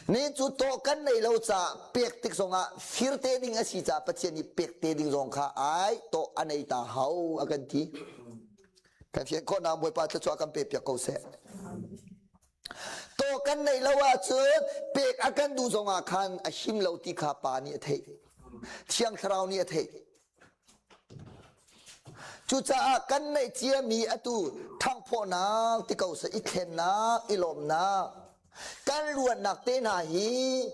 Ni cu tawh kan nei lo caah pek tik zongah fir te ding a si caah Pathian nih pek te ding zong kha ai tawh a nei ta hau a kan ti. Kan fian khawhnak Bawipa thluachuah kan pe piak ko seh. Tawh kan neih lo ahcun pek a kan duh zongah khan a him lo ti kha pa nih a theih. Thiang Thlarau nih a theih. Cucaah kan neih ciami atu thangphawhnak ti ko seh i thlennak, i lawmnak, kan luatnak te hna hi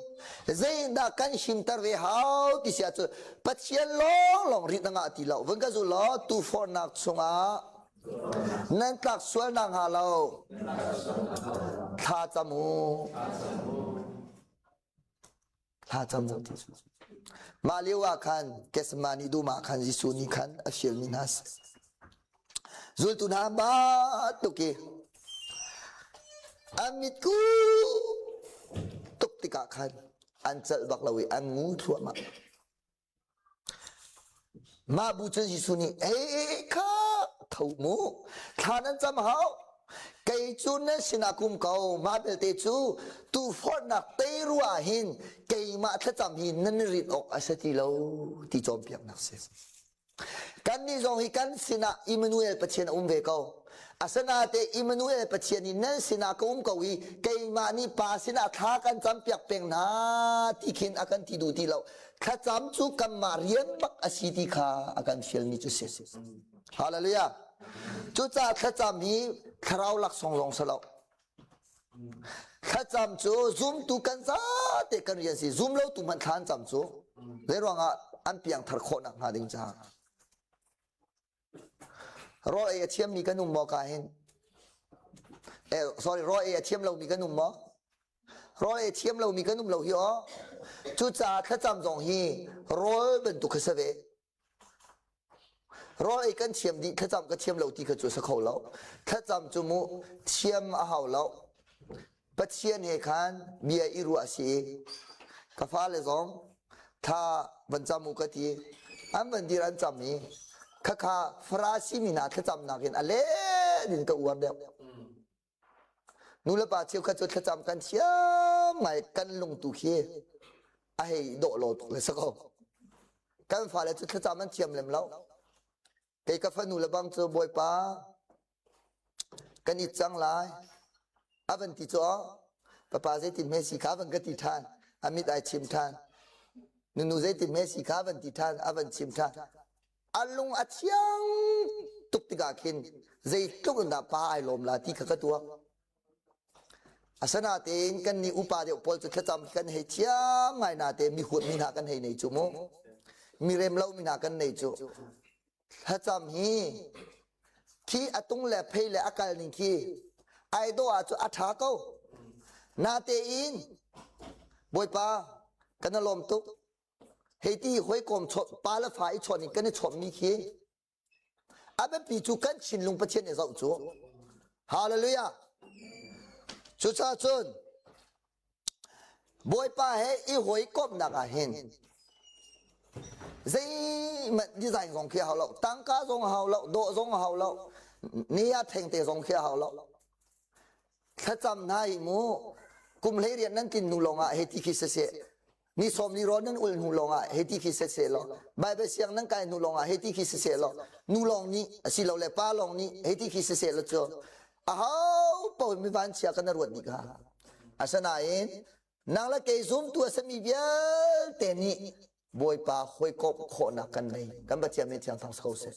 zeidah kan himter ve hau ti si ahcun Pathian lawnglawng rit na ngah ti lo. Vun ka zul law tufornak chungah nan tlak sual nak hnga lo thla cam u. Thla cam u ti cu. Mah lio ah khan Gethsemane dum ah khan Jesuh nih khan a fialmi hna si. Zultu hna ba tuk i an mitku tuk tikah khan an celh bak lo i an ngu thluahmah. Mah bu cun Jesuh nih, "Hei kha tho mu, thla nan cam hau. Kei cu nan sinah ka um ko. Mah belte cu tuuforhnak tei ruah hin keimah thlacam hi nan i rinh awk a si ti lo," ti cawnpiaknak si. Kannih zong hi kan sinah Immanuel Pathian a um ve ko. Asinain Immanuel Pathian nih nan sinah ka um ko i keimah nih Pa sinah thla kan campiak peng hna ti khin a kan ti duh ti lo. Thlacam cu kanmah rian bak a si ti kha a kan fialmi cu si. Hallelujah. Cucaah thlacam hi thlarau laksawng zong si lo. Thlacam cu zumtu kan zate kan rian si. Zum lo tu hmanh thla an cam cu. Zei ruangah an piangthar khawh nak hnga ding caah. Rawl ei a thiammi kan um maw ka hin? Eh, sorry, rawl ei a thiam lomi kan um maw? Rawl ei thiam lomi kan um lo hi aw. Cucaah thlacam zong hi rawl bantuk kha si ve. Rawl ei kan thiam dih thlacam ka thiam lo ti kha cu a si kho lo. Thlacam cu mu thiam a hau lo. Pathian he khan bia i ruah si i ka fale zong thla van cam u ka ti. An van dir an cam i khakha Farasi mi hna thlacamnak in a let in ka uar deuh. Nulepa cheukhat cu thlacam kan thiam ngai kan lung tu khi a hei dawh lo tuk le si ko. Kan fale cu thlacam an thiam lem lo. Kei ka fanu le bang cu Bawipa kan it cang lai. A van ti cu papa zeitin hme si kha van ka ti ṭhan. A mit ai chim ṭhan. Nunu zeitin hme si kha van ti ṭhan. A van chim ṭhan. A lung a thiang tuk tikah khin zeitluk in dah pa ai lawm la ti kha ka tuak. Asinain kan nih upa deuh pawl cu thlacam kan hei thiam ngai na te mi huat mi hna kan hei nei cu mu. Mi rem lo mi hna kan nei cu. Thlacam hi khi a tung le phei le a kal ning khi ai dawh ah cu a ṭha ko. Natein Bawipa kan i lawm tuk. Hei ti hawikom pa le fa i chawn in kan i chawnhmi khi a biapi cu kan thinlung Pathian i zoh cu. Hallelujah. Cucaah cun Bawipa he i hawikomhnak ah hin zeihmanh design zong khi a hau lo, tangka zong a hau lo, dawh zong a hau lo, ni a thengte zong khi a hau lo. Thlacam hna hi mu kum 18 nan tlin hnu lawngah hei ti khi siseh ni sawm ni rawn nan ul hnu lawngah hei ti khi siseh law Bible siang nan kai hnu lawngah hei ti khi siseh law nu lawng nih asilole pa lawng nih hei ti khi siseh law cu aho paoh mi vanchia kan ruat dih kha asinain nang le kei zumtu a sami vialte nih Bawipa hawikomh khawhnak kan nei kan Pathian min thiang thang ko seh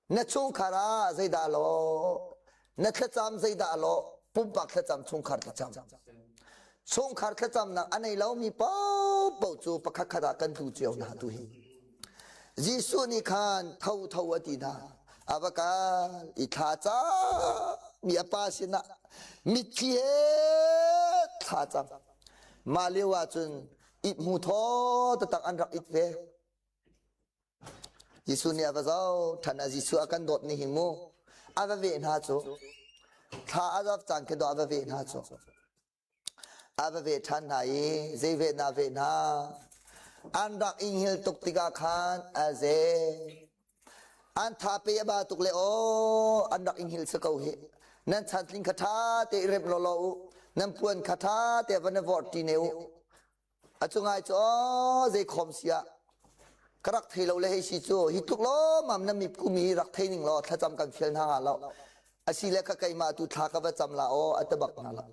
Na chungkhar ah zeidah law na thlacam zeidah law pumpak thlacam chungkhar thlacam. Chungkhar thlacamnak a nei lomi paohpaoh cu pakhat khat ah kan tlu cio hna tu hi. Jesuh nih khan tho tho a ti hna. A va kal i thla cam mi a pa sinah mitthli he thla cam. Mah lio ah cun it hmu thaw taktak an rak it ve. Jesuh nih a va zoh ṭhan ah Jesuh a kan dawt ni hi mu. A va veh hna cu. Thla a zap caan khi dawh a va veh hna cu. A va veh ṭhan hna i zei veh na veh hna. An rak i hngil tuk tikah khan a ze. An thape a ba tuk le aw an rak i hngilh si ko hih. Nan chantling kha ṭha te i remh lawlaw u. Nan puan kha ṭha te van i vorh ṭi ne u. A cu ngai cu aw zei khom si ah ka rak thei lo le hei si cu hi tluk lawmmam na mip kum hi rak thei ning law thlacam kan fial hna hnga lo. Asi le ka keimah tu thla ka va cam la aw a ti bak hna lo.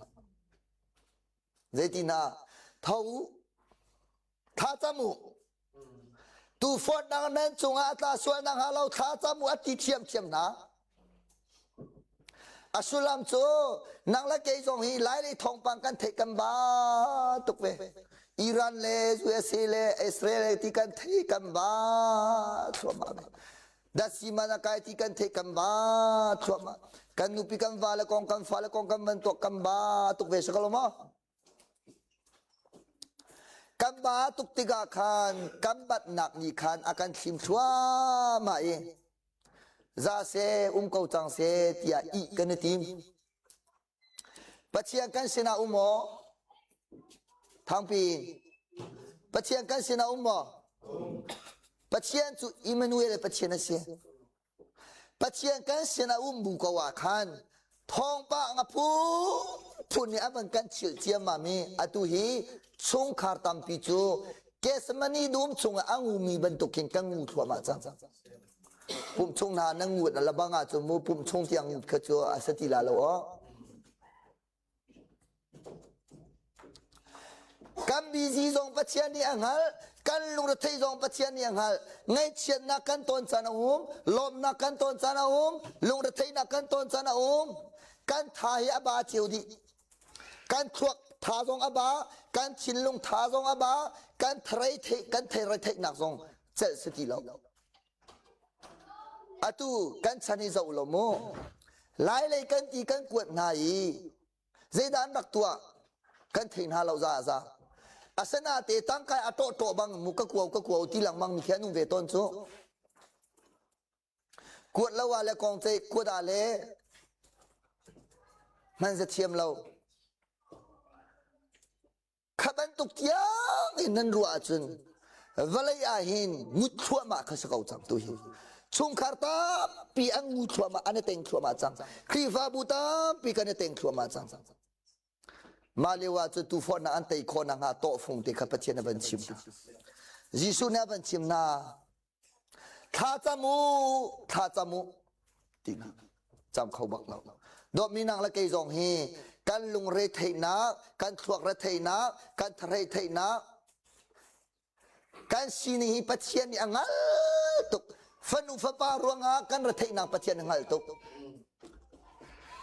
Zeitin ah tho u thla cam u Tuuforhnak nan cungah a tla sual nakhnga lo thla cam u a ti ṭhiamṭhiam hna. A sullam cu nang le kei zong hi Lailei thawngpang kan theih kan ba tuk ve. Iran le USA le Israel le ti kan theih kan ba thluahmah ve. Dasi man a kai ti kan theih kan ba thluahmah. Kan nupi kan va le kong kan fa le kong kan van tuak kan ba tuk ve si ko lo maw? Kan ba tuk tikah khan kan batnak nih khan a kan thlim thluahmah i za seh um ko cang seh tiah ih kan i tim. Pathian kan sinah um maw? Thangpi in. Pathian kan sinah um maw? Pathian cu Emmanuel Pathian a si. Pathian kan sinah um bu ko ah khan thawngpang a phunphun nih a van kan chilh ciammam i atu hi chungkhar tampi cu Gethsemane dum chungah a ngumi bantukin kan ngu thluahmah cang. Pum chung hna na ngut a labang ahcun mu pum chung tiang ngut kha cu a si ti la lo aw. Kan busy zong Pathian nih a hngalh, kan lungretheih zong Pathian nih a hngalh. Ngaihchiatnak kan ton caan a um, lawmhnak kan ton caan a um, lungretheihnak kan ton caan a um. Kan tha hi a ba cio dih. Kan thluak tha zong a ba, kan thinlung tha zong a ba, kan tharei theih kan theirei theihnak zong celh si ti lo. Atu kan chan hi zoh lo mu. Lailei kan ti kan kuat hna i zeidah an rak tuah kan thei hna lo za za. Asana te tangkai a ṭawh ṭawh bang mu ka kuau ka kuau ti lengmang mi khi an um ve tawn cu. Kuat lo ah le kong ceih kuat ah le hman za thiam lo. Kha bantuk tiang in nan ruah ahcun vawlei ah hin ngut thluahmah kha si ko cang tu hi. Chungkhar tampi an ngu thluahmah an i teng thluahmah cang. Khrihfabu tampi kan i teng thluahmah cang. Mah lio ah cun tuuforhnak an tei khawh nakhnga tawhfung te kha Pathian a van chim hna. Jesuh nih a van chim hna. Thla cam u, thla cam u ti cam kho bak lo. Dawtmi nang le kei zong hi kan lungre theihnak, kan thluak re theihnak, kan tharei theihnak, kan sining hi Pathian nih a hngal tuk. Fanu fapa ruangah kan retheihnak Pathian a hngal tuk.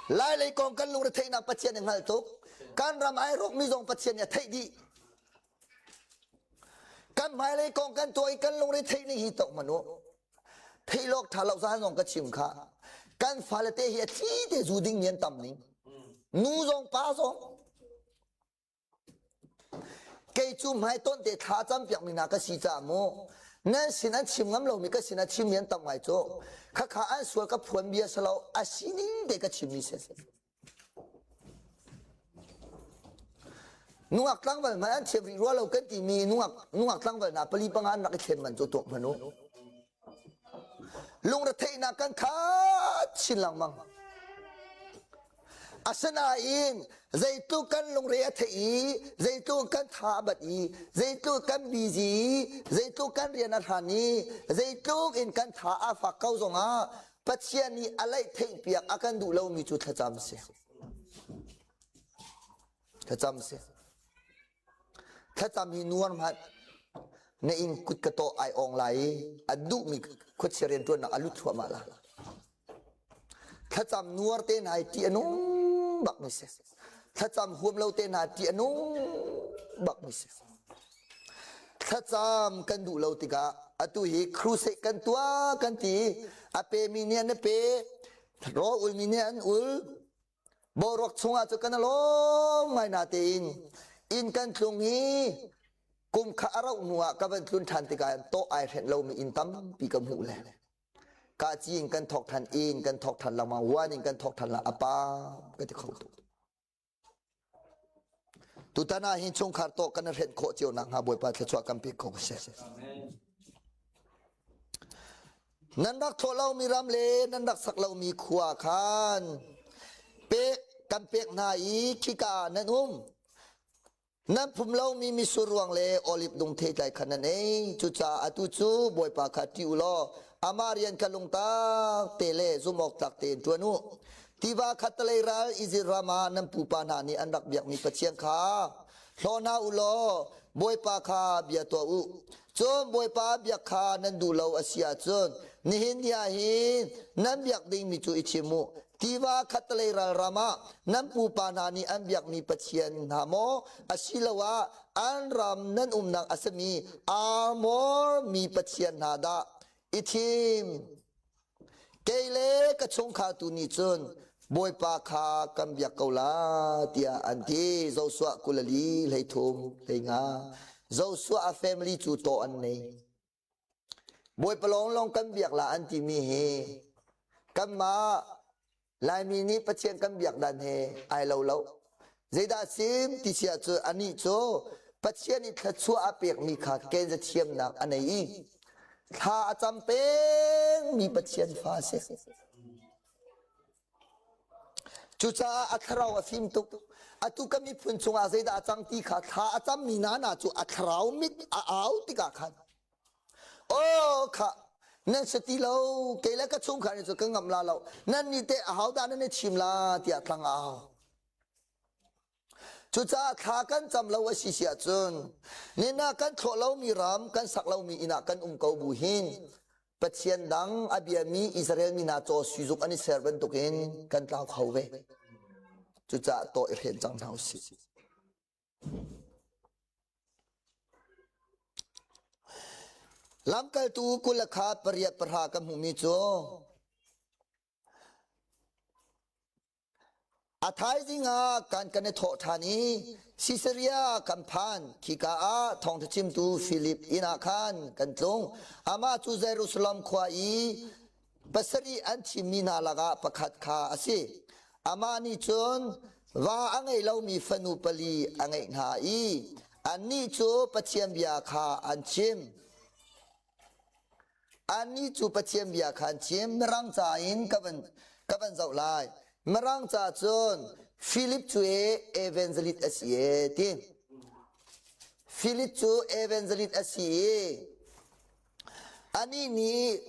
Lailei kong kan lungre theihnak Pathian a hngal tuk. Kan ram ai rawkmi zong Pathian nih a theih dih. Kan hmailei kong kan tuah i kan lungre theih ning hi tok hmanh u. Theih lawk ṭha lo zaan zong ka chim kha. Kan fale te hi a thli te zu ding mi an tam ning. Nu zong pa zong. Kei cu hmaitonh te thla cam piak mi hna ka si caah mu. Nan sin an chim ngam lomi ka sin a chim mi an tam ngai cu. Khakha an sual ka phuan bia si lo a sining te ka chim mi si. Nungak tlangval hmanh an thiam rih rua lo kan timi nungak nungak tlangval hna pali panga an rak i thlen man cu tuak hmanh u. Lungretheihnak kan khat chin lengmang. Asinain zeitluk kan lungre a theih i zeitluk kan tha a bat i zeitluk kan busy i zeitluk kan rian a hran i zeitluk in kan tha a fak ko zongah Pathian nih a laih theihpiak a kan duh lomi cu thlacam si. Thlacam si. Thlacam hi nuar hmanh na inn kut ka tawh ai ong lai i a duhmi khuachia rianṭuannak a lut thluahmah la. Thlacam nuar te hna hi ṭih a nung bak mi si. Thlacam huam lo te hna ṭih a nung bak mi si. Thlacam kan duh lo tikah atu hi crusade kan tuah kan ti a pemi nih an i pe rawl ulmi nih an ul boruak chungah cu kan lawm ngai na tein inn kan tlung i kum kha a rauh hnu ah ka van tlun ṭhan tikah tawh ai hrenh lomi inn tampi ka hmuh le. Ka ci in kan thawk than in kan thawk than lengmang one in kan thawk than la apa ka ti kho tuk. Tutan ah hin chungkhar tawh kan hrenh khawh cio nak hnga Bawipa thluachuah kan pek ko seh. Nan rak thawh lomi ram le nan rak sak lomi khua khan pek kan pek hna i khika nan um. Nan phum lomi mitsur ruang le oliv dung theitlai kha nan ei. Cucaah atu cu Bawipa kha ṭih u law amah rian kha lungtak te le zumhawktlak tein ṭuan u. Tiva khattelei ral Izipt ram ah nan pupa hna nih an rak biakmi Pathian kha hlaw hna u law Bawipa kha bia tuah u. Cun Bawipa biak kha nan duh lo a si ahcun nihin ni ah hin nan biak dingmi cu i chim u. Tiva khattelei ral ram ah nan pupa hna nih an biakmi pathian hna maw asiloah an ram nan umnak a simi Amor mi pathian hna dah i thim. Kei le ka chungkhar tu nih cun Bawipa kha kan biak ko la tiah an ti. Joshua 24 13 hleinga. Joshua a family cu tawh an nei. Bawipa lawnglawng kan biak la an timi hi kanmah Laimi nih Pathian kan biak dan he ai lo lo. Zeidah sim ti sia cu anih cu Pathian i thluachuah a pekmi kha kenza thiamnak a nei i thla a cam pengmi Pathian fa a si. Cucaah a thlarau a fim tuk. Atu kan miphun chungah zeidah a cang ti kha thla a cammi nana cu a thlarau mit a au tikah khan aw kha nan si ti lo kei le ka chungkhar nih cu ka ngam la lo nan nih teh ahodah nan i chim la tiah tlang au. Cucaah thla kan cam lo a si si ahcun nina kan thlawh lomi ram kan sak lomi inn ah kan um ko bu hin Pathian dang a biami Israel mi hna caw suizuk an i ser bantukin kan tlau kho ve. Cucaah tawh i hren cang hna usih. Lamkaltu 20 kha pariat pahra kan hmuhmi cu A thaizing ah kan kan i thawh ṭhan i Sisaria kan phan. Khika ah thawngṭha chimtu Filip inn ah khan kan tlung. Amah cu Jerusalem khua i pasarih an thimmi hna lakah pakhat kha a si. Amah nih cun va a ngei lomi fanu pali a ngeih hna i annih cu Pathian bia kha an chim. Annih cu Pathian bia kha an chim. Mirang ca in ka van, ka van zoh lai. Mirang ca cun Philip cu e evangelist a si e ti. Philip cu evangelist a si i anih nih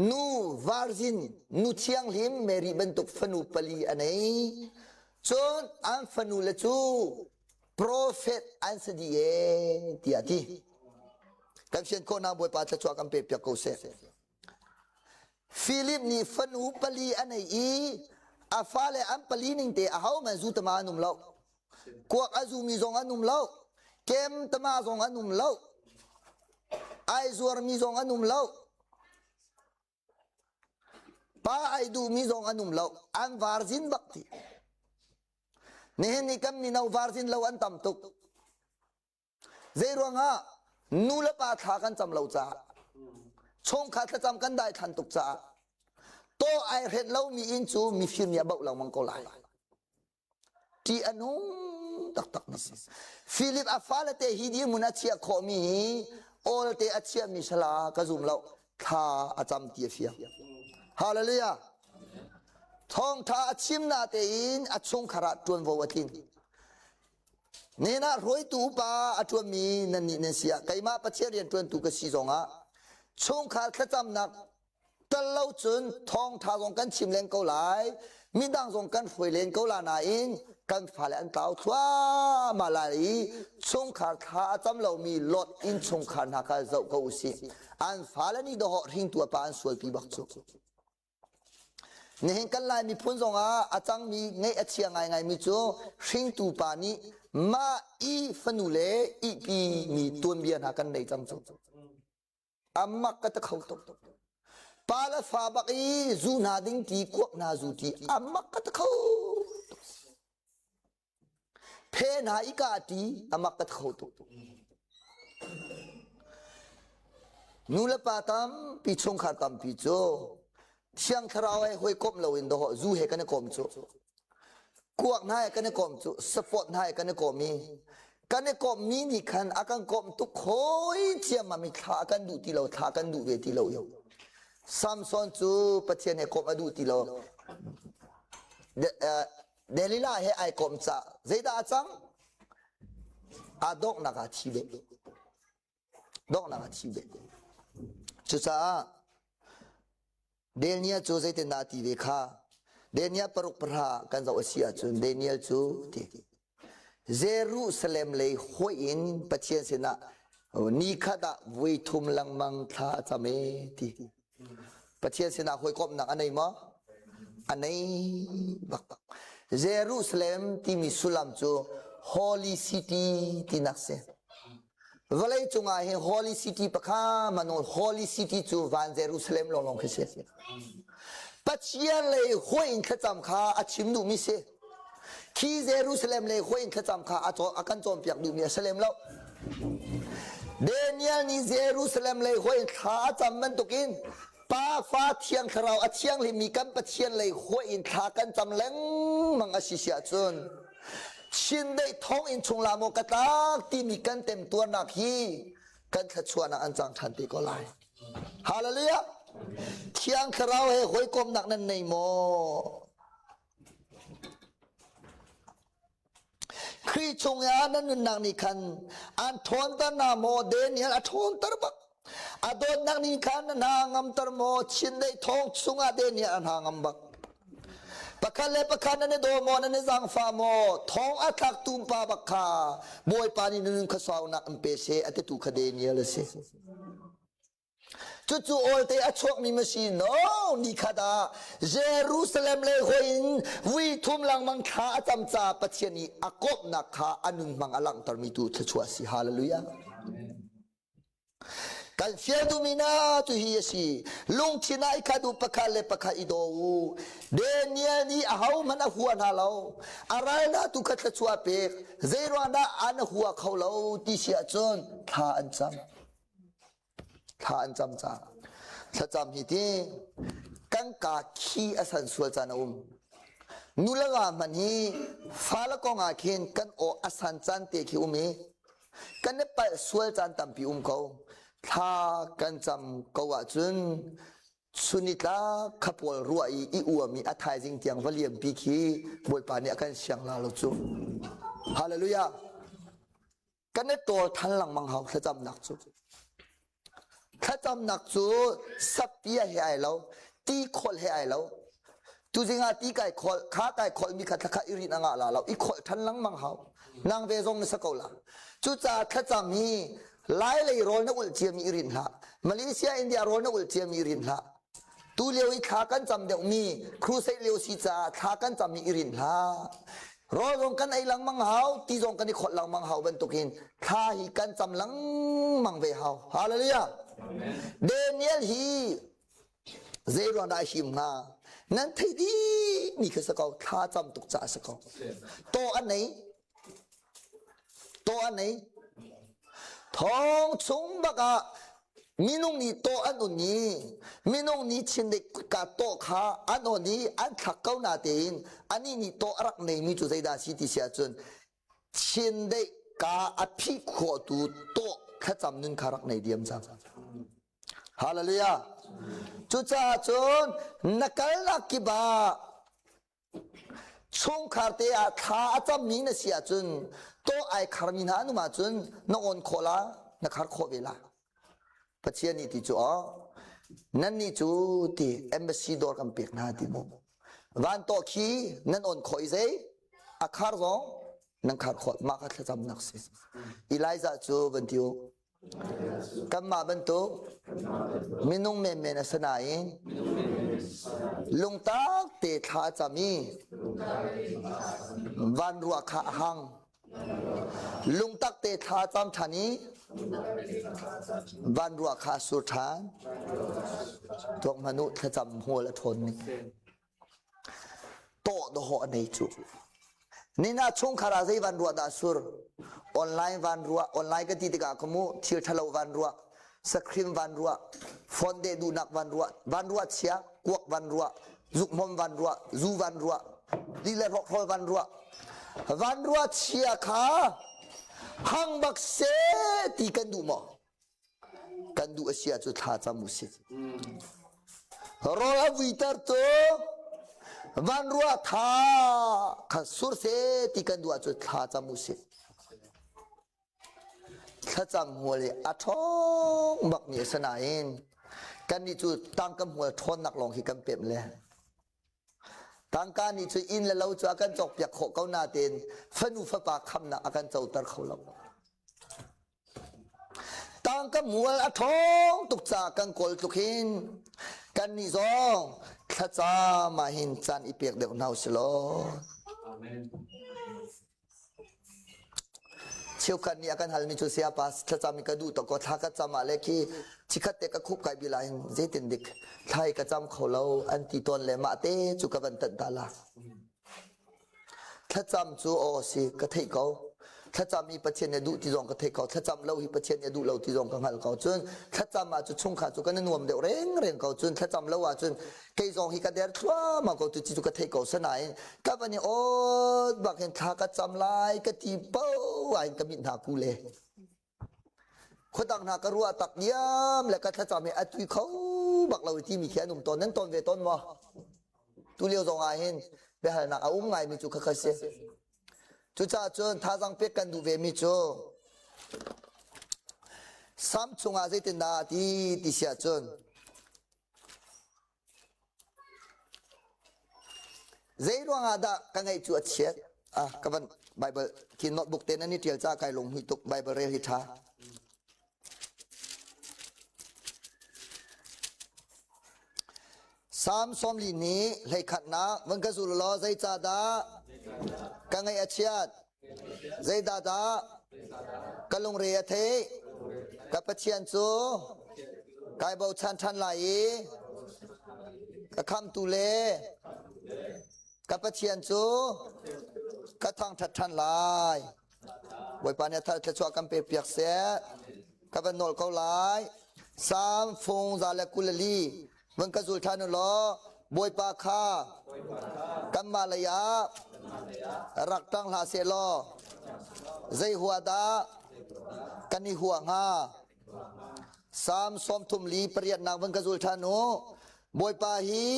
nu virgin nu thianghlim Mary bantuk fanu pali a nei. Cun an fanu le cu Profet an si dih ee tiah ti. Kan fian khawhnak Bawipa thluachuah kan pe piak ko seh. Philip nih fanu pali a nei i a fale an pali ning te a ho man zu tama an um lo. Kuak a zumi zong an um lo. Kem tama zong an um lo. Ai zuarmi zong an um lo. Pa ai duhmi zong an um lo. An varzin bak ti. Nihin ni kan mino varzin lo an tam tuk. Zei ruangah nu le pa thla kan cam lo caah chungkhar thlacam kan dai thlan tuk caah taw ai hret lomi inn cu mifir nih a bauh lengmang ko lai. Ṭih a nung taktak mi si. Philip a fale te hi dirhmun a chiah khawhmi hi awl te a chiahmi sala ka zum lo. Thla a cam ti a fiang. Hallelujah. Thawngṭha a chim na tein a chungkhar ah ṭuanvo a tlin. Nihin ah hruaitu upa a ṭuanmi nannih nan si ah keimah Pathian rian ṭuantu ka si zongah chungkhar thlacamnak tal lo cun thawngṭha zong kan chim len ko lai midang zong kan hruai len ko la nain kan fale an tlau thluahmah lai i chungkhar thla a cam lomi Lot inn chungkhar hna kha zoh ko usih an fale nih dawhawh hringtu a pa an sualpi bak cu Nihin kan Lai miphun zongah a cangmi ngeih a chia ngaingaimi cu hringtu pa nih mah i fanu le ihpi mi tuanbia hna kan nei cang cu. Amak ka ta kho tuk. Pa le fa bak i zu hna ding ti kuak hna zu ti amak ka ta kho tuk. Phe hna i ka ti amak ka kho tuk. Nu le pa tampi chungkhar tampi cu. Thiang Thlarau he hawikomh loin dawh zu he kan i kom cu. Kuak hna he kan i kom cu. Support hna he kan i kom i kan i kommi nih khan a kan komh tuk hoi ciammam i thla a kan duh ti lo, thla kan duh ve ti lo yo. Samson cu Pathian he komh a duh ti lo. Delilah he ai kom ca zeidah a cang? Aa donghnak ah thi ve. Donghnak ah thi ve. Cucaah Daniel cu zeitindah a ti ve kha? Daniel paruk pahra kan zoh a si ahcun Daniel cu ti Jerusalem lei hoih in Pathian sinah nikhat ah voi thum lengmang thla a cam e ti. Pathian sinah hawikomhnak a nei maw? A nei bak. Jerusalem timi sullam cu Holy City tinak si. Vawlei cungah hin Holy City pakha manul Holy City cu van Jerusalem lawnglawng khi si. Pathian lei hoi in thlacam kha a chim duhmi si. Khi Jerusalem le hoi in thlacam kha a kan cawnpiak duhmi a si lem lo. Daniel nih Jerusalem lei hoi in thla a cam bantukin Pa Fa Thiang Thlarau a thianghlimmi kan Pathian lei hoi in thla kan cam lengmang a si si ahcun chindeih thong in chung la maw ka tlak timi kan temtuarnak hi kan thluachuahnak an cang ṭhan te ko lai. Hallelujah! Thiang Thlarau he hawikomnak nan nei maw? Khrih chungah nan nunnak nih khan an ṭhawnter hna maw? Daniel a ṭhawnter bak. A dawtnak nih khan na hna ngamter maw? Chindeih thawng chungah Daniel a hna ngam bak. Pakhat le pakhat nan i daw maw? Nan i zaangfah maw? Thawng a thlak tumpa bak kha Bawipa nih na nun khuasaunak in pe seh a titu kha Daniel a si. Cucu awlte a chuakmi ma si? No, nikhat ah Jerusalem lei hoi in vui thum lengmang thla a cam caah Pathian i a kawmhnak kha a nun hmang a langhtermi tu thluachuah a si. Hallelujah. Kan fial duhmi na cu hi a si. Lungthin ah i khat u, pakhat le pakhat i daw u. Daniel nih ahohmanh a hua hna lo. A ral hna tu kha thluachuah a pek. Zeiruang dah an hua kho lo ti si ahcun thla an cam. Thla an cam caah thlacam hi ti kan kaa khi a san sual caan a um. Nu le va hmanh hi fale kong ah khin kan aw a san caan te khi um i kan i palh sual caan tampi um ko. Thla kan cam ko ahcun chunitlak kha pawl ruah i i uam i a thaizing tiang va liampi khi Bawipa nih a kan siang la lo cu. Hallelujah. Kan i tawl than lengmang hau thlacamnak cu. Thlacamnak cu sapia he ai lo, ti kholh he ai lo. Tuzing ah ti kai kholh, kha kai kholh mi kha thlakha i rin a ngah la lo, i kholh than lengmang hau. Nang ve zong na sa ko la. Cucaah thlacam hi Lai lei rawl na ulh ciami i rin hlah. Malaysia, India rawl na ulh ciami i rin hlah. Tu lio i thla kan cam deuhmi crusade lio si caah thla kan cammi i rin hlah. Rawl zong kan ei lengmang hau, ti zong kan i kholh lengmang hau bantukin thla hi kan cam lengmang ve hau. Hallelujah. Daniel hi zei ruang dah a him hnga? Nan theih dih mi kha si ko, thla cam tuk caah si ko. Taw a nei, Taw an ei. Thawng chung bak ah minung nih taw an un i minung nih chindeih kutka taw kha an on i an thlak ko na tein anih nih taw a rak neimi cu zeidah a si ti si ahcun chindeih ka a phih khawhtu taw thlacam nun kha rak nei diam cang. Hallelujah. Cucaah cun na kalnak kip ah Chungkhar te ah thla a cammi na si ahcun tawh ai kharmi hna an um ahcun na awn khawh la, na khar khawh ve la. Pathian nih ti cu aw, nannih cu ti embassy dawr kan pek hna ti mu. Van tawh khi nan awn khawh i zei a khar zong nan khar khawh mah kha thlacamnak si. Elijah cu van ti u Kanmah bantuk minung menmen a si nain lungtak te thla a cam i vanruah kha a hang. Lungtak te thla a cam ṭhan i vanruah kha a sur ṭhan. Tuak hmanh u thlacam hmual a ṭhawn ning. Tawh dawhawh a nei cu. Nina chungkhar ah zei van ruah dah sur? Online van ruah, online ka ti tikah ka mu thil ṭhalo van ruah. Sakhrim van ruah, phone deh duhnak van ruah, van ruah chia, kuak van ruah, zukhmawm van ruah, zu van ruah, li le hrokhrawl van ruah. Van ruah chia kha hang bak seh ti kan duh maw? Kan duh a si ahcun thla cam u sih. Rawl a vuiter tu van ruah tha kha sur seh ti kan duh ahcun thla cam u sih. Thlacam hmual hi a ṭhawng bakmi a si nain kannih cu tangka hmual ṭhawnnak lawng hi kan pemh le tangka nih cu inn le lo cu a kan cawkpiak khawh ko nain fanu fapa khamnak a kan coter kho lo. Tangka hmual a ṭhawng tuk caah kan kawl tluk hin kannih zong thlacam ah hin caan i pek deuh hna usih law. Amen. Cheukhat nih a kan halmi cu sayapa thlacam i ka duh tuk ko thla ka cam ah le khi chikhat te ka khup kai bila hin zeitin dik thla i ka cam kho lo an ti tawn le mah te cu ka van tanh ta la. Thlacam cu aw si ka theih ko. Thlacam hi Pathian nih a duh ti zong ka theih ko. Thlacam lo hi Pathian nih a duh lo ti zong ka hngalh ko. Cun thlacam ah cu chungkhar cu kan i nuam deuh rengreng ko. Cun thlacam lo ahcun kei zong hi ka der thluahmah ko tu cu ka theih ko sanain ka van i awt bak hin thla ka cam lai ka ti poah in ka mit hna ku le khuadang hna ka ruah tak diam le ka thlacam hi a tui kho bak lo timi khi an um tawn nan tawn ve tawn maw tu lio zong ah hin biahalnak a um ngai mi cu khakha si cucaah cun thazang pek kan duh ve mi cu Sam chungah zeitindah ti ti siah cun Zei ruangah dah ka ngaih cu a chiat? Ah, ka van Bible khi notebook te nan i ṭial ca kai lung tuk Bible rel hi ṭha. Psalm sawmli nih hleikhatnak van ka zul law zeicahdah ka ngaih a chiat? Zeidah dah ka lungre a theih? Ka Pathian cu kai bochan ṭhan lai i ka khamtu le ka Pathian cu ka thangṭhat ṭhan lai. Bawipa nih a thar thluachuah kan pekpiak seh. Ka van nawl ko lai. Salm fung za le 24 Van ka zul ṭhan u law Bawipa kha kanmah lei ah rak ṭang hlah seh law zei hua dah kan i huah hnga? Salm 38 van ka zul ṭhan u. Bawipa hi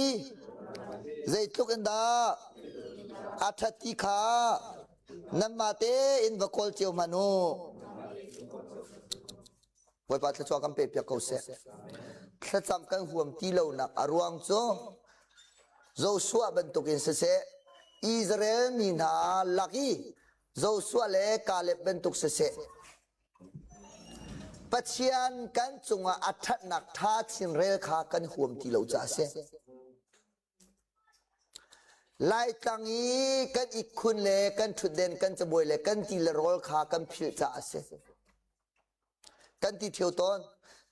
zeitluk in dah a ṭhat ti kha nanmah tein va kawl cio hmanh u. Bawipa thluachuah kan pekpiak ko seh. Thlacam kan huam ti lonak a ruang cu Joshua bantukin siseh, Israel mi hna lak i Joshua le Caleb bantuk siseh, Pathian kan cungah a ṭhatnak ṭha chin rel kha kan huam ti lo caah a si. Laitlang i kan ikkhun le kan ṭhutden kan cabuai le kan ti le rawl kha kan philh caah a si. Kan ti ṭheo tawn.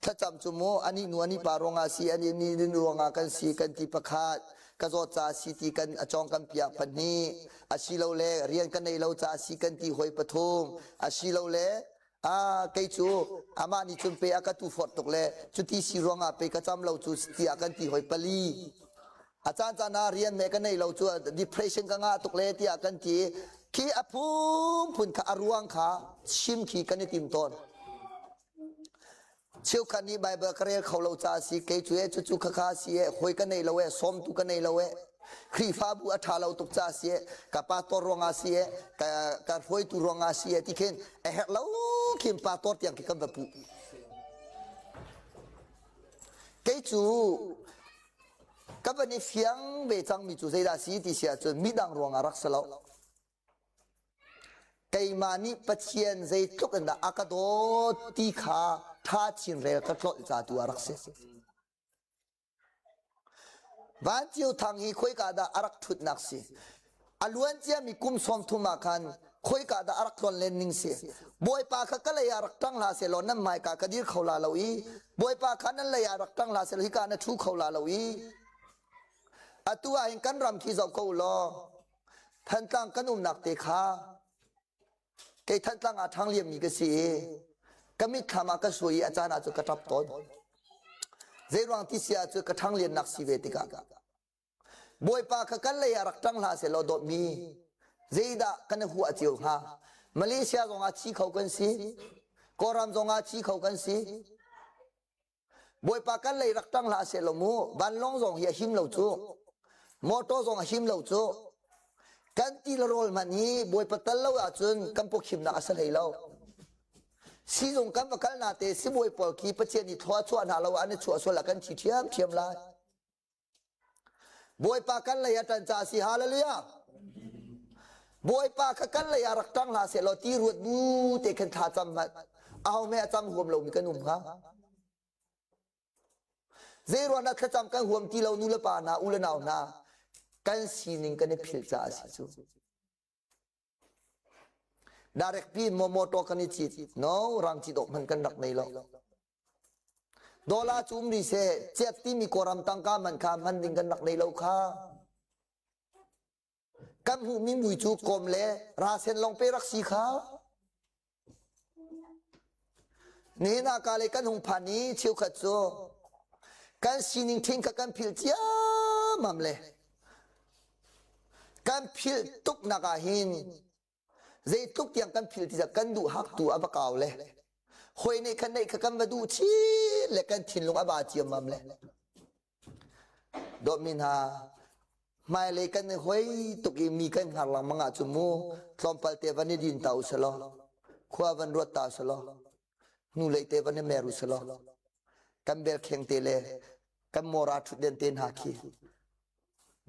Thlacam cu mu anih nu anih pa ruangah si anih ni nu ruangah kan si kan ti pakhat ka zawt ca si ti kan a cawng kan piah pahnih asilole rian ka nei lo ca si kan ti hoi pathum asilole a kei cu amah nih cun pe a ka tu fort tuk le cuti si ruangah pe ka cam lo cu tiah kan ti hoi pali a caan caan ah rian me ka nei lo cu depression ka ngah tuk le tiah kan ti khi a phunphun kha a ruang kha chim khi kan i tim tawn cheukhat nih bible ka rel kho lo ca si kei cu e cucu kha kha si e hoi ka nei lo e sawmtu ka nei lo e Khrihfabu a ṭha lo tuk ca si e ka pastor ruangah si e ka ka hruaitu ruangah si e ti khin a herh lo khin pastor tiang khi kan va puh kei cu Ka van i fiang ve cangmi cu zeidah a si ti si ahcun midang ruangah rak si lo. Keimah nih Pathian zeitluk in dah a ka dawt ti kha ṭha chin rel ka tlolh ca tu ah rak si. Van Cio Thang hi khoika dah a rak ṭhutnak si? A luan ciami kum 30 ah khan khoika dah a rak tlawn len ning si? Bawipa kha ka lei ah rak ṭang hlah sehlaw nan hmaika ka dir kho la lo i Bawipa kha nan lei ah rak ṭang hlah sehlaw hika na ṭhu kho la lo i atu ah hin kan ram khi zoh ko u law Thantlang kan umnak te kha kei Thantlang ah ṭhang liammi ka si i. Ka mitthlam ah ka suai i a caan ah cu ka ṭap tawn. Zeiruang ti si ah cu ka ṭhangliannak si ve tikah Bawipa kha kan lei ah rak ṭang hlah sehlaw dawtmi zeidah kan i huah cio hnga? Malaysia zong ah thi kho kan si. Kawlram zong ah thi kho kan si. Bawipa kan lei rak ṭang hlah sehlaw mu vanlawng zong hi a him lo cu. Motor zong a him lo cu. Kan ti le rawl hmanh hi Bawipa tal lo ahcun kan pawkhimnak a si hlei lo. Sizung kan va kal na te sibawi pawl khi Pathian nih thlua chuah hna lo an i chuah sual ah kan thi ṭhiamṭhiam lai. Bawipa kan lei a ṭan caah si hallelujah. Bawipa kha kan lei ah rak ṭang hlah sehlaw ti ruat bu te khan thla cam hmanh aho me a cam huam lomi kan um hnga. Zei ruangah thlacam kan huam ti lo nu le pa hna u le nau hna kan sining kan i philh caah a si cu. Direct pi maw motor kan i cit no rang cit awk hmanh kan rak nei lo. Dollar cu um rih seh ciat timi kawlram tangka man kha hman ding kan rak nei lo kha. Kan hmuhmi mui cu kawm le rasen lawng pe rak si kha. Nihin ah ka le kan hung phan i cheukhat cu kan sining ṭhing kha kan philh ciammam le kan philh tuknak ah hin zeitluk tiang kan philh ti kan duh hak tu a va kau le hoi nih khan neih kha kan va duh chin le kan thinlung a ba ciammam le Dawtmi hna, hmailei kan i hoi tuk i mi kan hngar lengmang ahcun mu tlawmpal te van i din ta u selaw, khua van ruat ta selaw, hnulei te van i mer u selaw, kan belkheng te le kan mawra ṭhutden te hna khi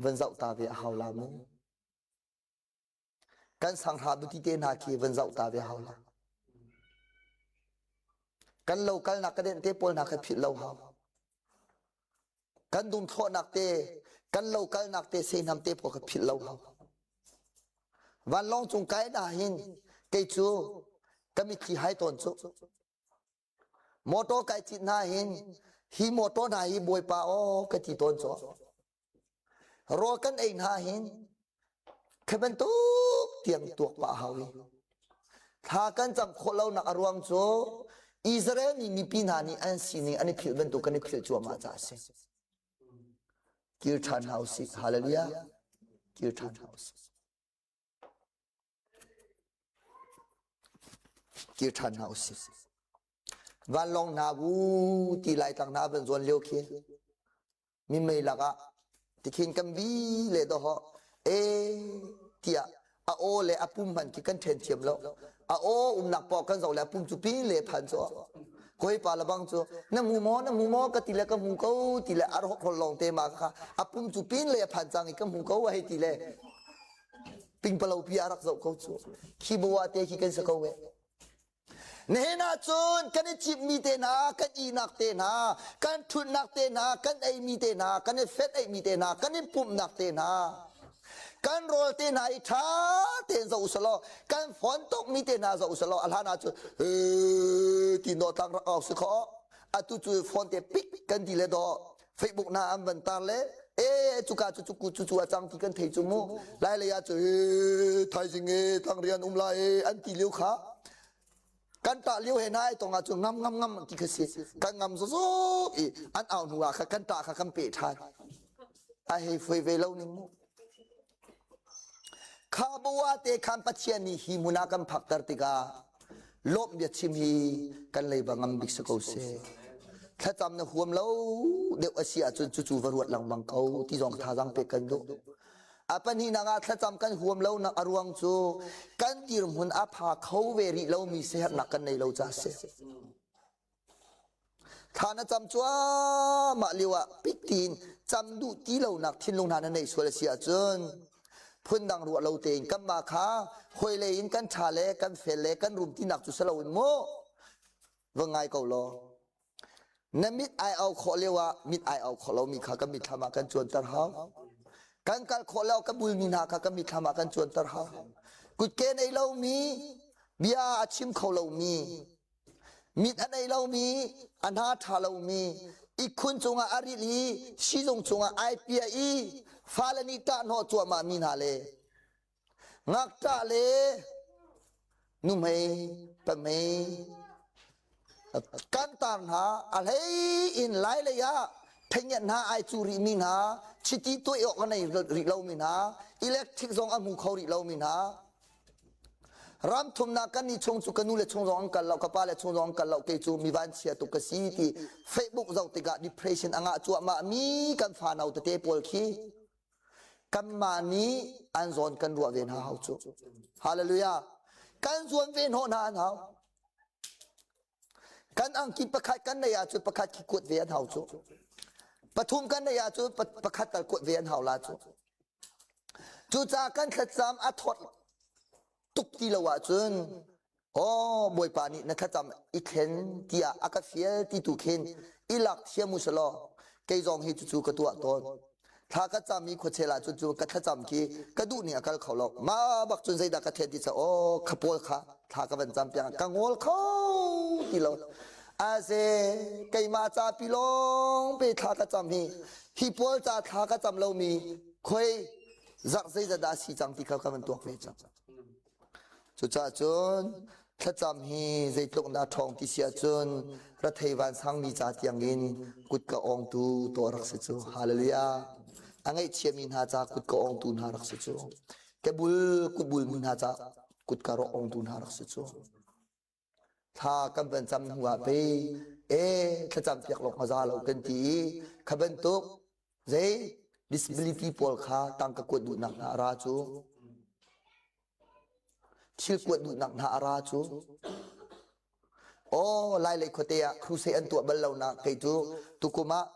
van zoh ta ve a hau la mu. Kan sanghra buti te hna khi van zoh ta ve hau la. Kan lo kalnak ka denh te pawl hna kha philh lo hau. Kan dum thlawhnak te, kan lo kalnak te seihnam te pawl kha philh lo hau. Vanlawng cung kai na hin kei cu ka mitthli hai tawn cu. Motor kai cit hna hin hi motor hna hi bawipa aw ka ti tawn cu. Rawl kan ei hna hin khi bantuk tiang tuak pah hau hi. Thla kan cam khawh lonak a ruang cu Israel mi mipi hna nih an sining an i philh bantuk kan i philh cuahmah caah a si. Kir ṭhan hna usih. Hallelujah. Kir ṭhan hna usih. Kir ṭhan hna usih. Vanlawng hna wu ti laitlang hna van zuan lio khi mi mei lakah tikhin kan bi le dawhawh e tiah a aw le a pum hmanh khi kan ṭhen thiam lo. A aw umnak paoh kan zoh le a pum cu pi le phan cu koi pa lebang cu na hmu maw na hmu maw ka ti le ka hmu ko ti le a rawk lawng te ma kha a pum cu pin le a phan cang i ka hmu ko a hei ti le pingpalo pi a rak zoh ko cu khi bua te khi kan sa ko e Nihin ah cun kan i cipmi te hna, kan ihnak te hna, kan ṭhutnak te hna, kan eimi te hna, kan i fet eimi te hna, kan i pumhnak te hna, kan rawl te hna i ṭha tein zoh usalaw, kan phone tokmi te hna zoh usalaw, a hlan ah cun ti naw tlang rak au si khawh. Atu cu phone te pik kan ti le dawh Facebook na an van tar le e cuka cu cu cu cu a cang ti kan thei cu mu lai lei ah cu thaizing e tlang rian um lai e an ti lio kha kan tah lio he nai tong ah cu ngam ngam ngam ti kha si kan ngam zozok i an au hnu ah kha kan tah kha kan pe than a hei foi ve lo ning mu Kha bua te khan Pathian nih hi hmun ah kan phakter tikah lawmh biachim hi kan leiba ngam bik si ko seh. Thlacam na huam lo deuh a si ahcun cucu va ruat lengmang ko ti zong thazaang pek kan duh. A pahnihnak ah thlacam kan huam lo nak a ruang cu kan dirhmun a pha kho ve rih lomi siaherhnak kan nei lo caah a si. Thla na cam cuahmah lio ah pitin cam duh ti lonak thinlung hna na neih sual a si ahcun phundang ruah lo tein kanmah kha hawilei in kan ṭha le kan fel le kan rum tinak cu si loin mu va ngai ko law na mit ai au khawh lio ah mit ai au khawh lomi kha kan mitthlam ah kan cuanter hau kan kal khawh lo ka bulmi hna kha kan mitthlam ah kan cuanter hau kutke nei lomi bia a chim kho lomi Mit a nei lomi, a hna ṭha lomi, ihkhun cungah a rilh i sizung cungah ai pia i fale nih ṭahhnawh cuahmah mi hna le ngakṭah le nuhmei, pahmei. Kan tar hna a hlei in lai lei ah theingiat hna ai cu rih mi hna, chiti tuah awk a nei rih lomi hna, electric zong a hmu kho rih lomi hna, ram thumnak kan nih chung cu ka nu le chung zong an kal lo, ka pa le chung zong an kal lo, kei cu mi vanchia tuk ka si ti Facebook zoh tikah depression a ngah cuahmah mi kan fanau tete pawl khi kanmah nih an zawn kan ruah ve hna hau cu. Hallelujah. Kan zuam ve hnawh hna an hau. Kan angki pakhat kan nei ahcun pakhat khi kuat ve an hau cu. Pathum kan nei ahcun pakhat tal kuat ve an hau la cu. Cucaah kan thlacam a thawt tuk ti lo ahcun aw Bawipa nih na thlacam i thlen tiah a ka fial ti tu khin i lak thiam u selaw kei zong hi cucu ka tuah tawn. Thla ka cam i khuachel ah cun cu ka thlacam khi ka duh ning a kal kho lo. Mah bak cun zeidah ka thlen ti ca aw kha pawl kha thla ka van cam piak ka ngawl kho ti lo. Aze keimah ca pi lawng pe thla ka cam hi hi pawl ca thla ka cam lomi khoi zarh zeizat dah si cang ti kha ka van tuak ve cang. Cucaah cun thlacam hi zeitluk dah ṭhawng ti si ahcun rathei vansangmi ca tiangin kut ka awngtu tawh rak si cu. Hallelujah. A ngaihchiami hna ca kut ka awngtu hna rak si cu. Kebul kutbulmi hna ca kut ka rawk awngtu hna rak si cu. Thla kan van cam hnu ah pei e thlacam piak lawng a za lo kan ti i kha bantuk zei disability pawl kha tangka kuat duhnak hna a ra cu thil kuat duhnak hna a ra cu aw lailei khuate ah crusade an tuah bal lo nak kei cu tukum ah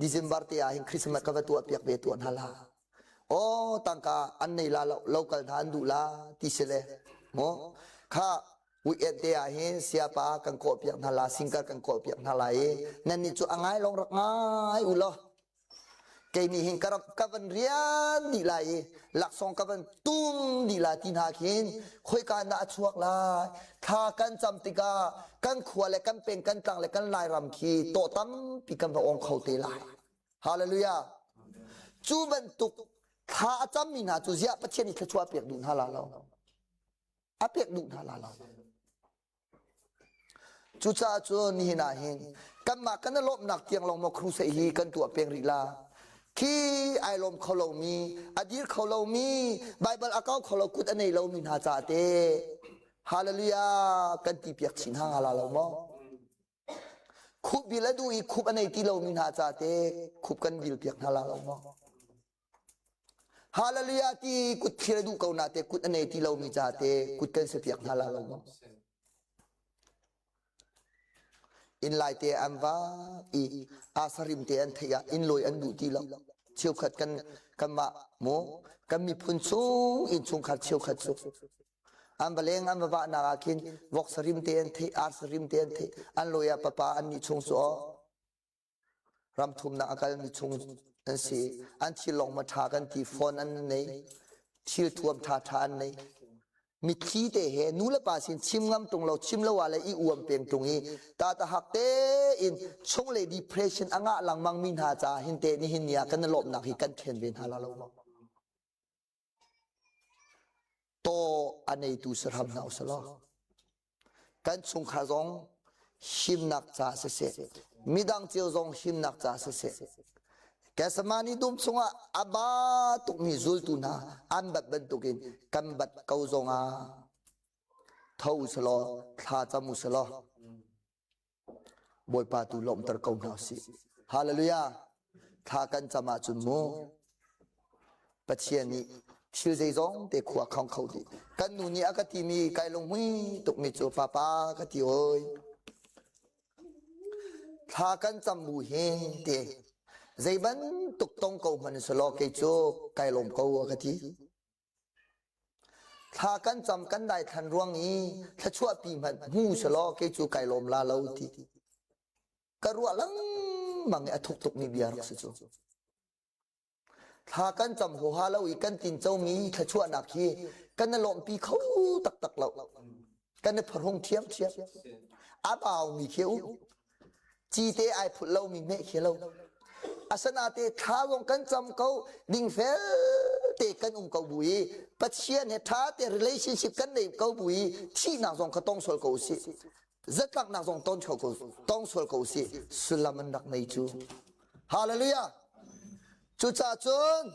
December te ah hin Christmas ka va tuah piak ve tuah hna la aw tangka an nei la lo local hna an duh la ti si le maw kha weekend te ah hin siapa kan kawh piak hna la singkar kan kawh piak hna la i nan nih cu a ngai lawng rak ngai u law kei nih hin ka rak ka van rian dih lai i laksawng ka van tum dih lai ti hna khin khoika dah a chuak lai thla kan cam tikah kan khua le kan peng kan tlang le kan lairam khi tawh tampi kan va ong kho te lai hallelujah cu bantuk thla a cammi hna cu ziah Pathian nih thluachuah pek duh hna la lo a pek duh hna la lo Cucaah cun nihin ah hin kanmah kan i lawmhnak tiang lawng maw crusade hi kan tuah peng rih la? Khi ai lawm kho lomi, a dir kho lomi, Baibal a kau kho lo kut a nei lomi hna caah te hallelujah kan ti piak chin hna la lo maw? Khup bil a duh i khup a nei ti lomi hna caah te khup kan bil piak hna la lo maw? Hallelujah ti kut thlir a duh ko na te kut a nei ti lomi ca te kut kan si piak hna la lo maw? Inn lai te an va i asarim te an theih ah inn lawi an duh ti lo. Cheukhat kan kanmah mu kan miphun chung innchungkhar cheukhat cu an va leng an va vahnak ah khin vok sarim te an theih ar sarim te an theih an lawi ah papa an nih chung cu aw Ram thumnak a kalmi chung an si. An thil lawng ma ṭha kan ti phone an nei. Thil thuam ṭha ṭha an nei. Mitthli te he nu le pa sin chim ngam tung lo chim lo ah le i uam peng tung i tata hak te in chunglei depression a ngah lengmang mi hna ca hin te nihin ni ah kan i lawmhnak hi kan then ve hna la lo maw? Taw a neitu si hram hna usih law kan chungkhar zong himnak ca siseh midang cio zong himnak ca siseh Gethsemane dum chungah a ba tukmi zultu hna an bat bantukin kan bat ko zongah tho usih law thla cam usih law Bawipa tu lawmhter ko hna usih. Hallelujah. Thla kan cam ahcun mu Pathian nih thil zeizong te khua khong kho dih. Kan nu nih a ka timi kai lunghmui tukmi cu papa ka ti oi. Thla kan cam bu hin te zei bantuk tong ko hmanh selaw kei cu kai lawm ko a ka ti. Thla kan cam kan daithlan ruang i thluachuahpi hmanh hmu selaw kei cu kai lawm la lo ti. Ka ruah lengmang i a thuk tukmi bia rak si cu. Thla kan cam huaha lo i kan tincomi thluachuahnak hi kan i lawmhpi kho taktak lo. Kan i pharhung ṭhiamṭhiam. A baumi khi a um. Cite ai phulh lomi hmeh khi lo. Asinain thla zong kan cam ko, dingfel te kan um ko bu i Pathian he ṭha te relationship kan nei ko bu i thihnak zong kha tong sual ko usih. Zatlaknak zong ton ko tong sual ko si sullam an rak nei cu. Hallelujah. Cucaah cun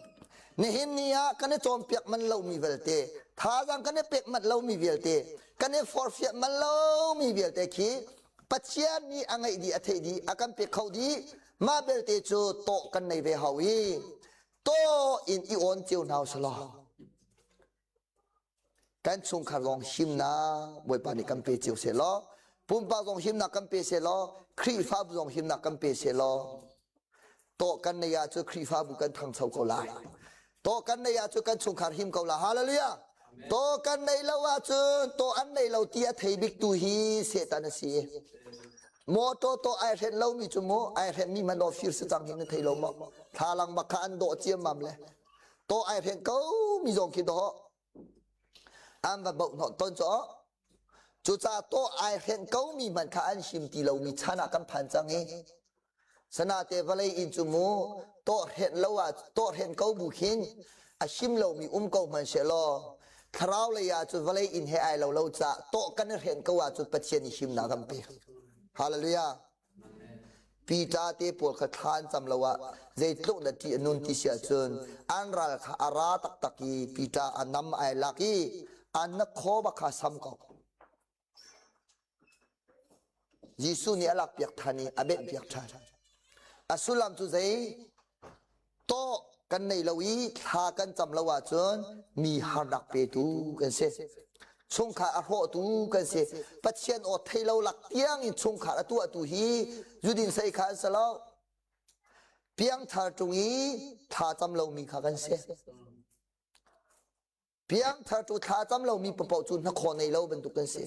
nihin ni ah kan i cawnpiak man lomi vialte, thazaang kan i pek manh lomi vialte, kan i forhfiah man lomi vialte khi Pathian nih a ngeih dih, a theih dih, a kan pek kho dih. Mah belte cu tawh kan nei ve hau i tawh in i awn cio hna usih law kan chungkhar zong himnak Bawipa nih kan pe cio seh law pumpak zong himnak kan pe seh law Khrihfabu zong himnak kan pe seh law tawh kan nei ahcun Khrihfabu kan thangcho ko lai. Tawh kan nei ahcun kan chungkhar him ko lai. Hallelujah. Tawh kan nei lo ahcun tawh an nei lo ti a thei bik tu hi Satan a si. Motor tawh ai hren lomi cu mu ai hren mi man fir si cang hi na thei lo maw? Thlalang bak kha an dawh ciammam le tawh ai hren ko mi zong khi dawh an va boh hnawh ton cu cucaah tawh ai hrenh ko mi hmanh kha an him ti lomi chan ah kan phan cang i sanate vawlei in cu mu tawh hrenh lo ah tawh hrenh ko bu khin a him lomi um ko hmanh she law thlarau lei ah cun vawlei in he ai lo lo ca tawh kan i hrenh ko ah cun Pathian i himnak kan pek hallelujah Peter te pawl kha thla an cam lo ah zeitluk dah ṭih a nun ti si ahcun an ral kha a ra taktak i Peter a nam ai lak i an na khaw bak kha sam ko. Jesuh nih a lakpiak ṭhan i a benhpiak ṭhan. A sullam cu zei? Tawh kan nei lo i thla kan cam lo ahcun mi harnak petu kan si. Chungkhar a hrawhtu kan si. Pathian aw thei lo lak tiang in chungkhar a tuahtu hi zudin sei kha an si lo. Piangthar ṭung i thla cam lomi kha kan si. Piangthar cu thla cam lomi paoh cu hnakhaw nei lo bantuk kan si.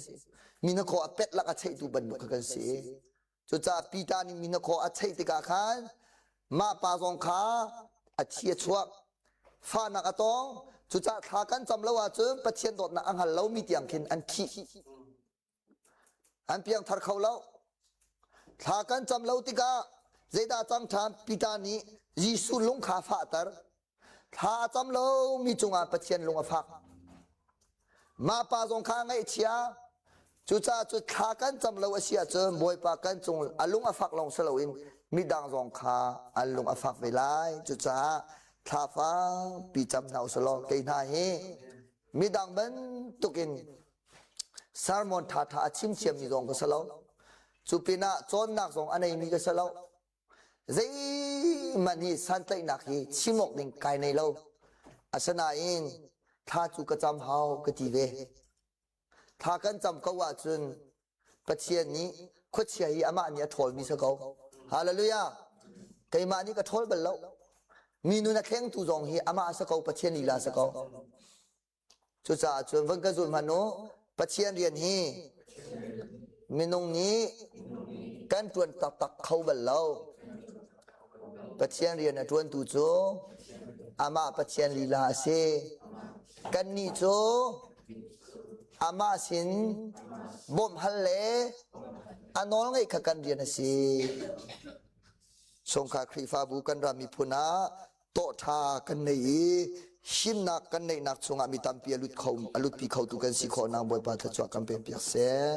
Mi hnakhaw a pet lak a cheihtu bantuk kha kan si. Cucaah Peter nih mi hnakhaw a cheih tikah khan mah pa zong kha a thi a chuak. Fahnak a tong. Cucaah thla kan cam lo ahcun Pathian dawtnak a hngal lomi tiang khin an thih. An piangthar kho lo. Thla kan cam lo tikah zeidah cang ṭhan? Peter nih Jesuh lung kha fahter. Thla a cam lomi cungah Pathian lung a fak. Mah pa zong kha ngaihchia. Cucaah cu thla kan cam lo a si ahcun Bawipa kan cung a lung a fak lawng si loin midang zong kha an lung a fak ve lai. Cucaah thla fakpi cam hna usih law kei hna hi midang bantukin sermon ṭhaṭha a chim thiammi zong ka si lo. Cu pinah cawnnak zong a neimi ka si lo. Zeihmanh hi santlaihnak hi chim awk ding kai nei lo. Asinain thla cu ka cam hau ka ti ve. Thla kan cam ko ahcun Pathian nih khuachia hi amah nih a ṭhawlmi si ko. Hallelujah! Keimah nih ka ṭhawl bal lo. Mi nun a thlengtu zong hi amah a si ko, Pathian lila a si ko. Cucaah cun van kan zul hmanh u, Pathian rian hi minung nih kan ṭuan taktak kho bal lo. Pathian rian a ṭuantu cu amah Pathian lila a si. Kannih cu amah sin bawmh hal le a nawl ngeih kha kan rian a si. Chungkhar Khrihfabu kan ram miphun ah tawhṭha kan nei i himnak kan neihnak chungah mi tampi a lut kho a lutpi khotu kan si khawh nak Bawipa thluachuah kan pek piak seh.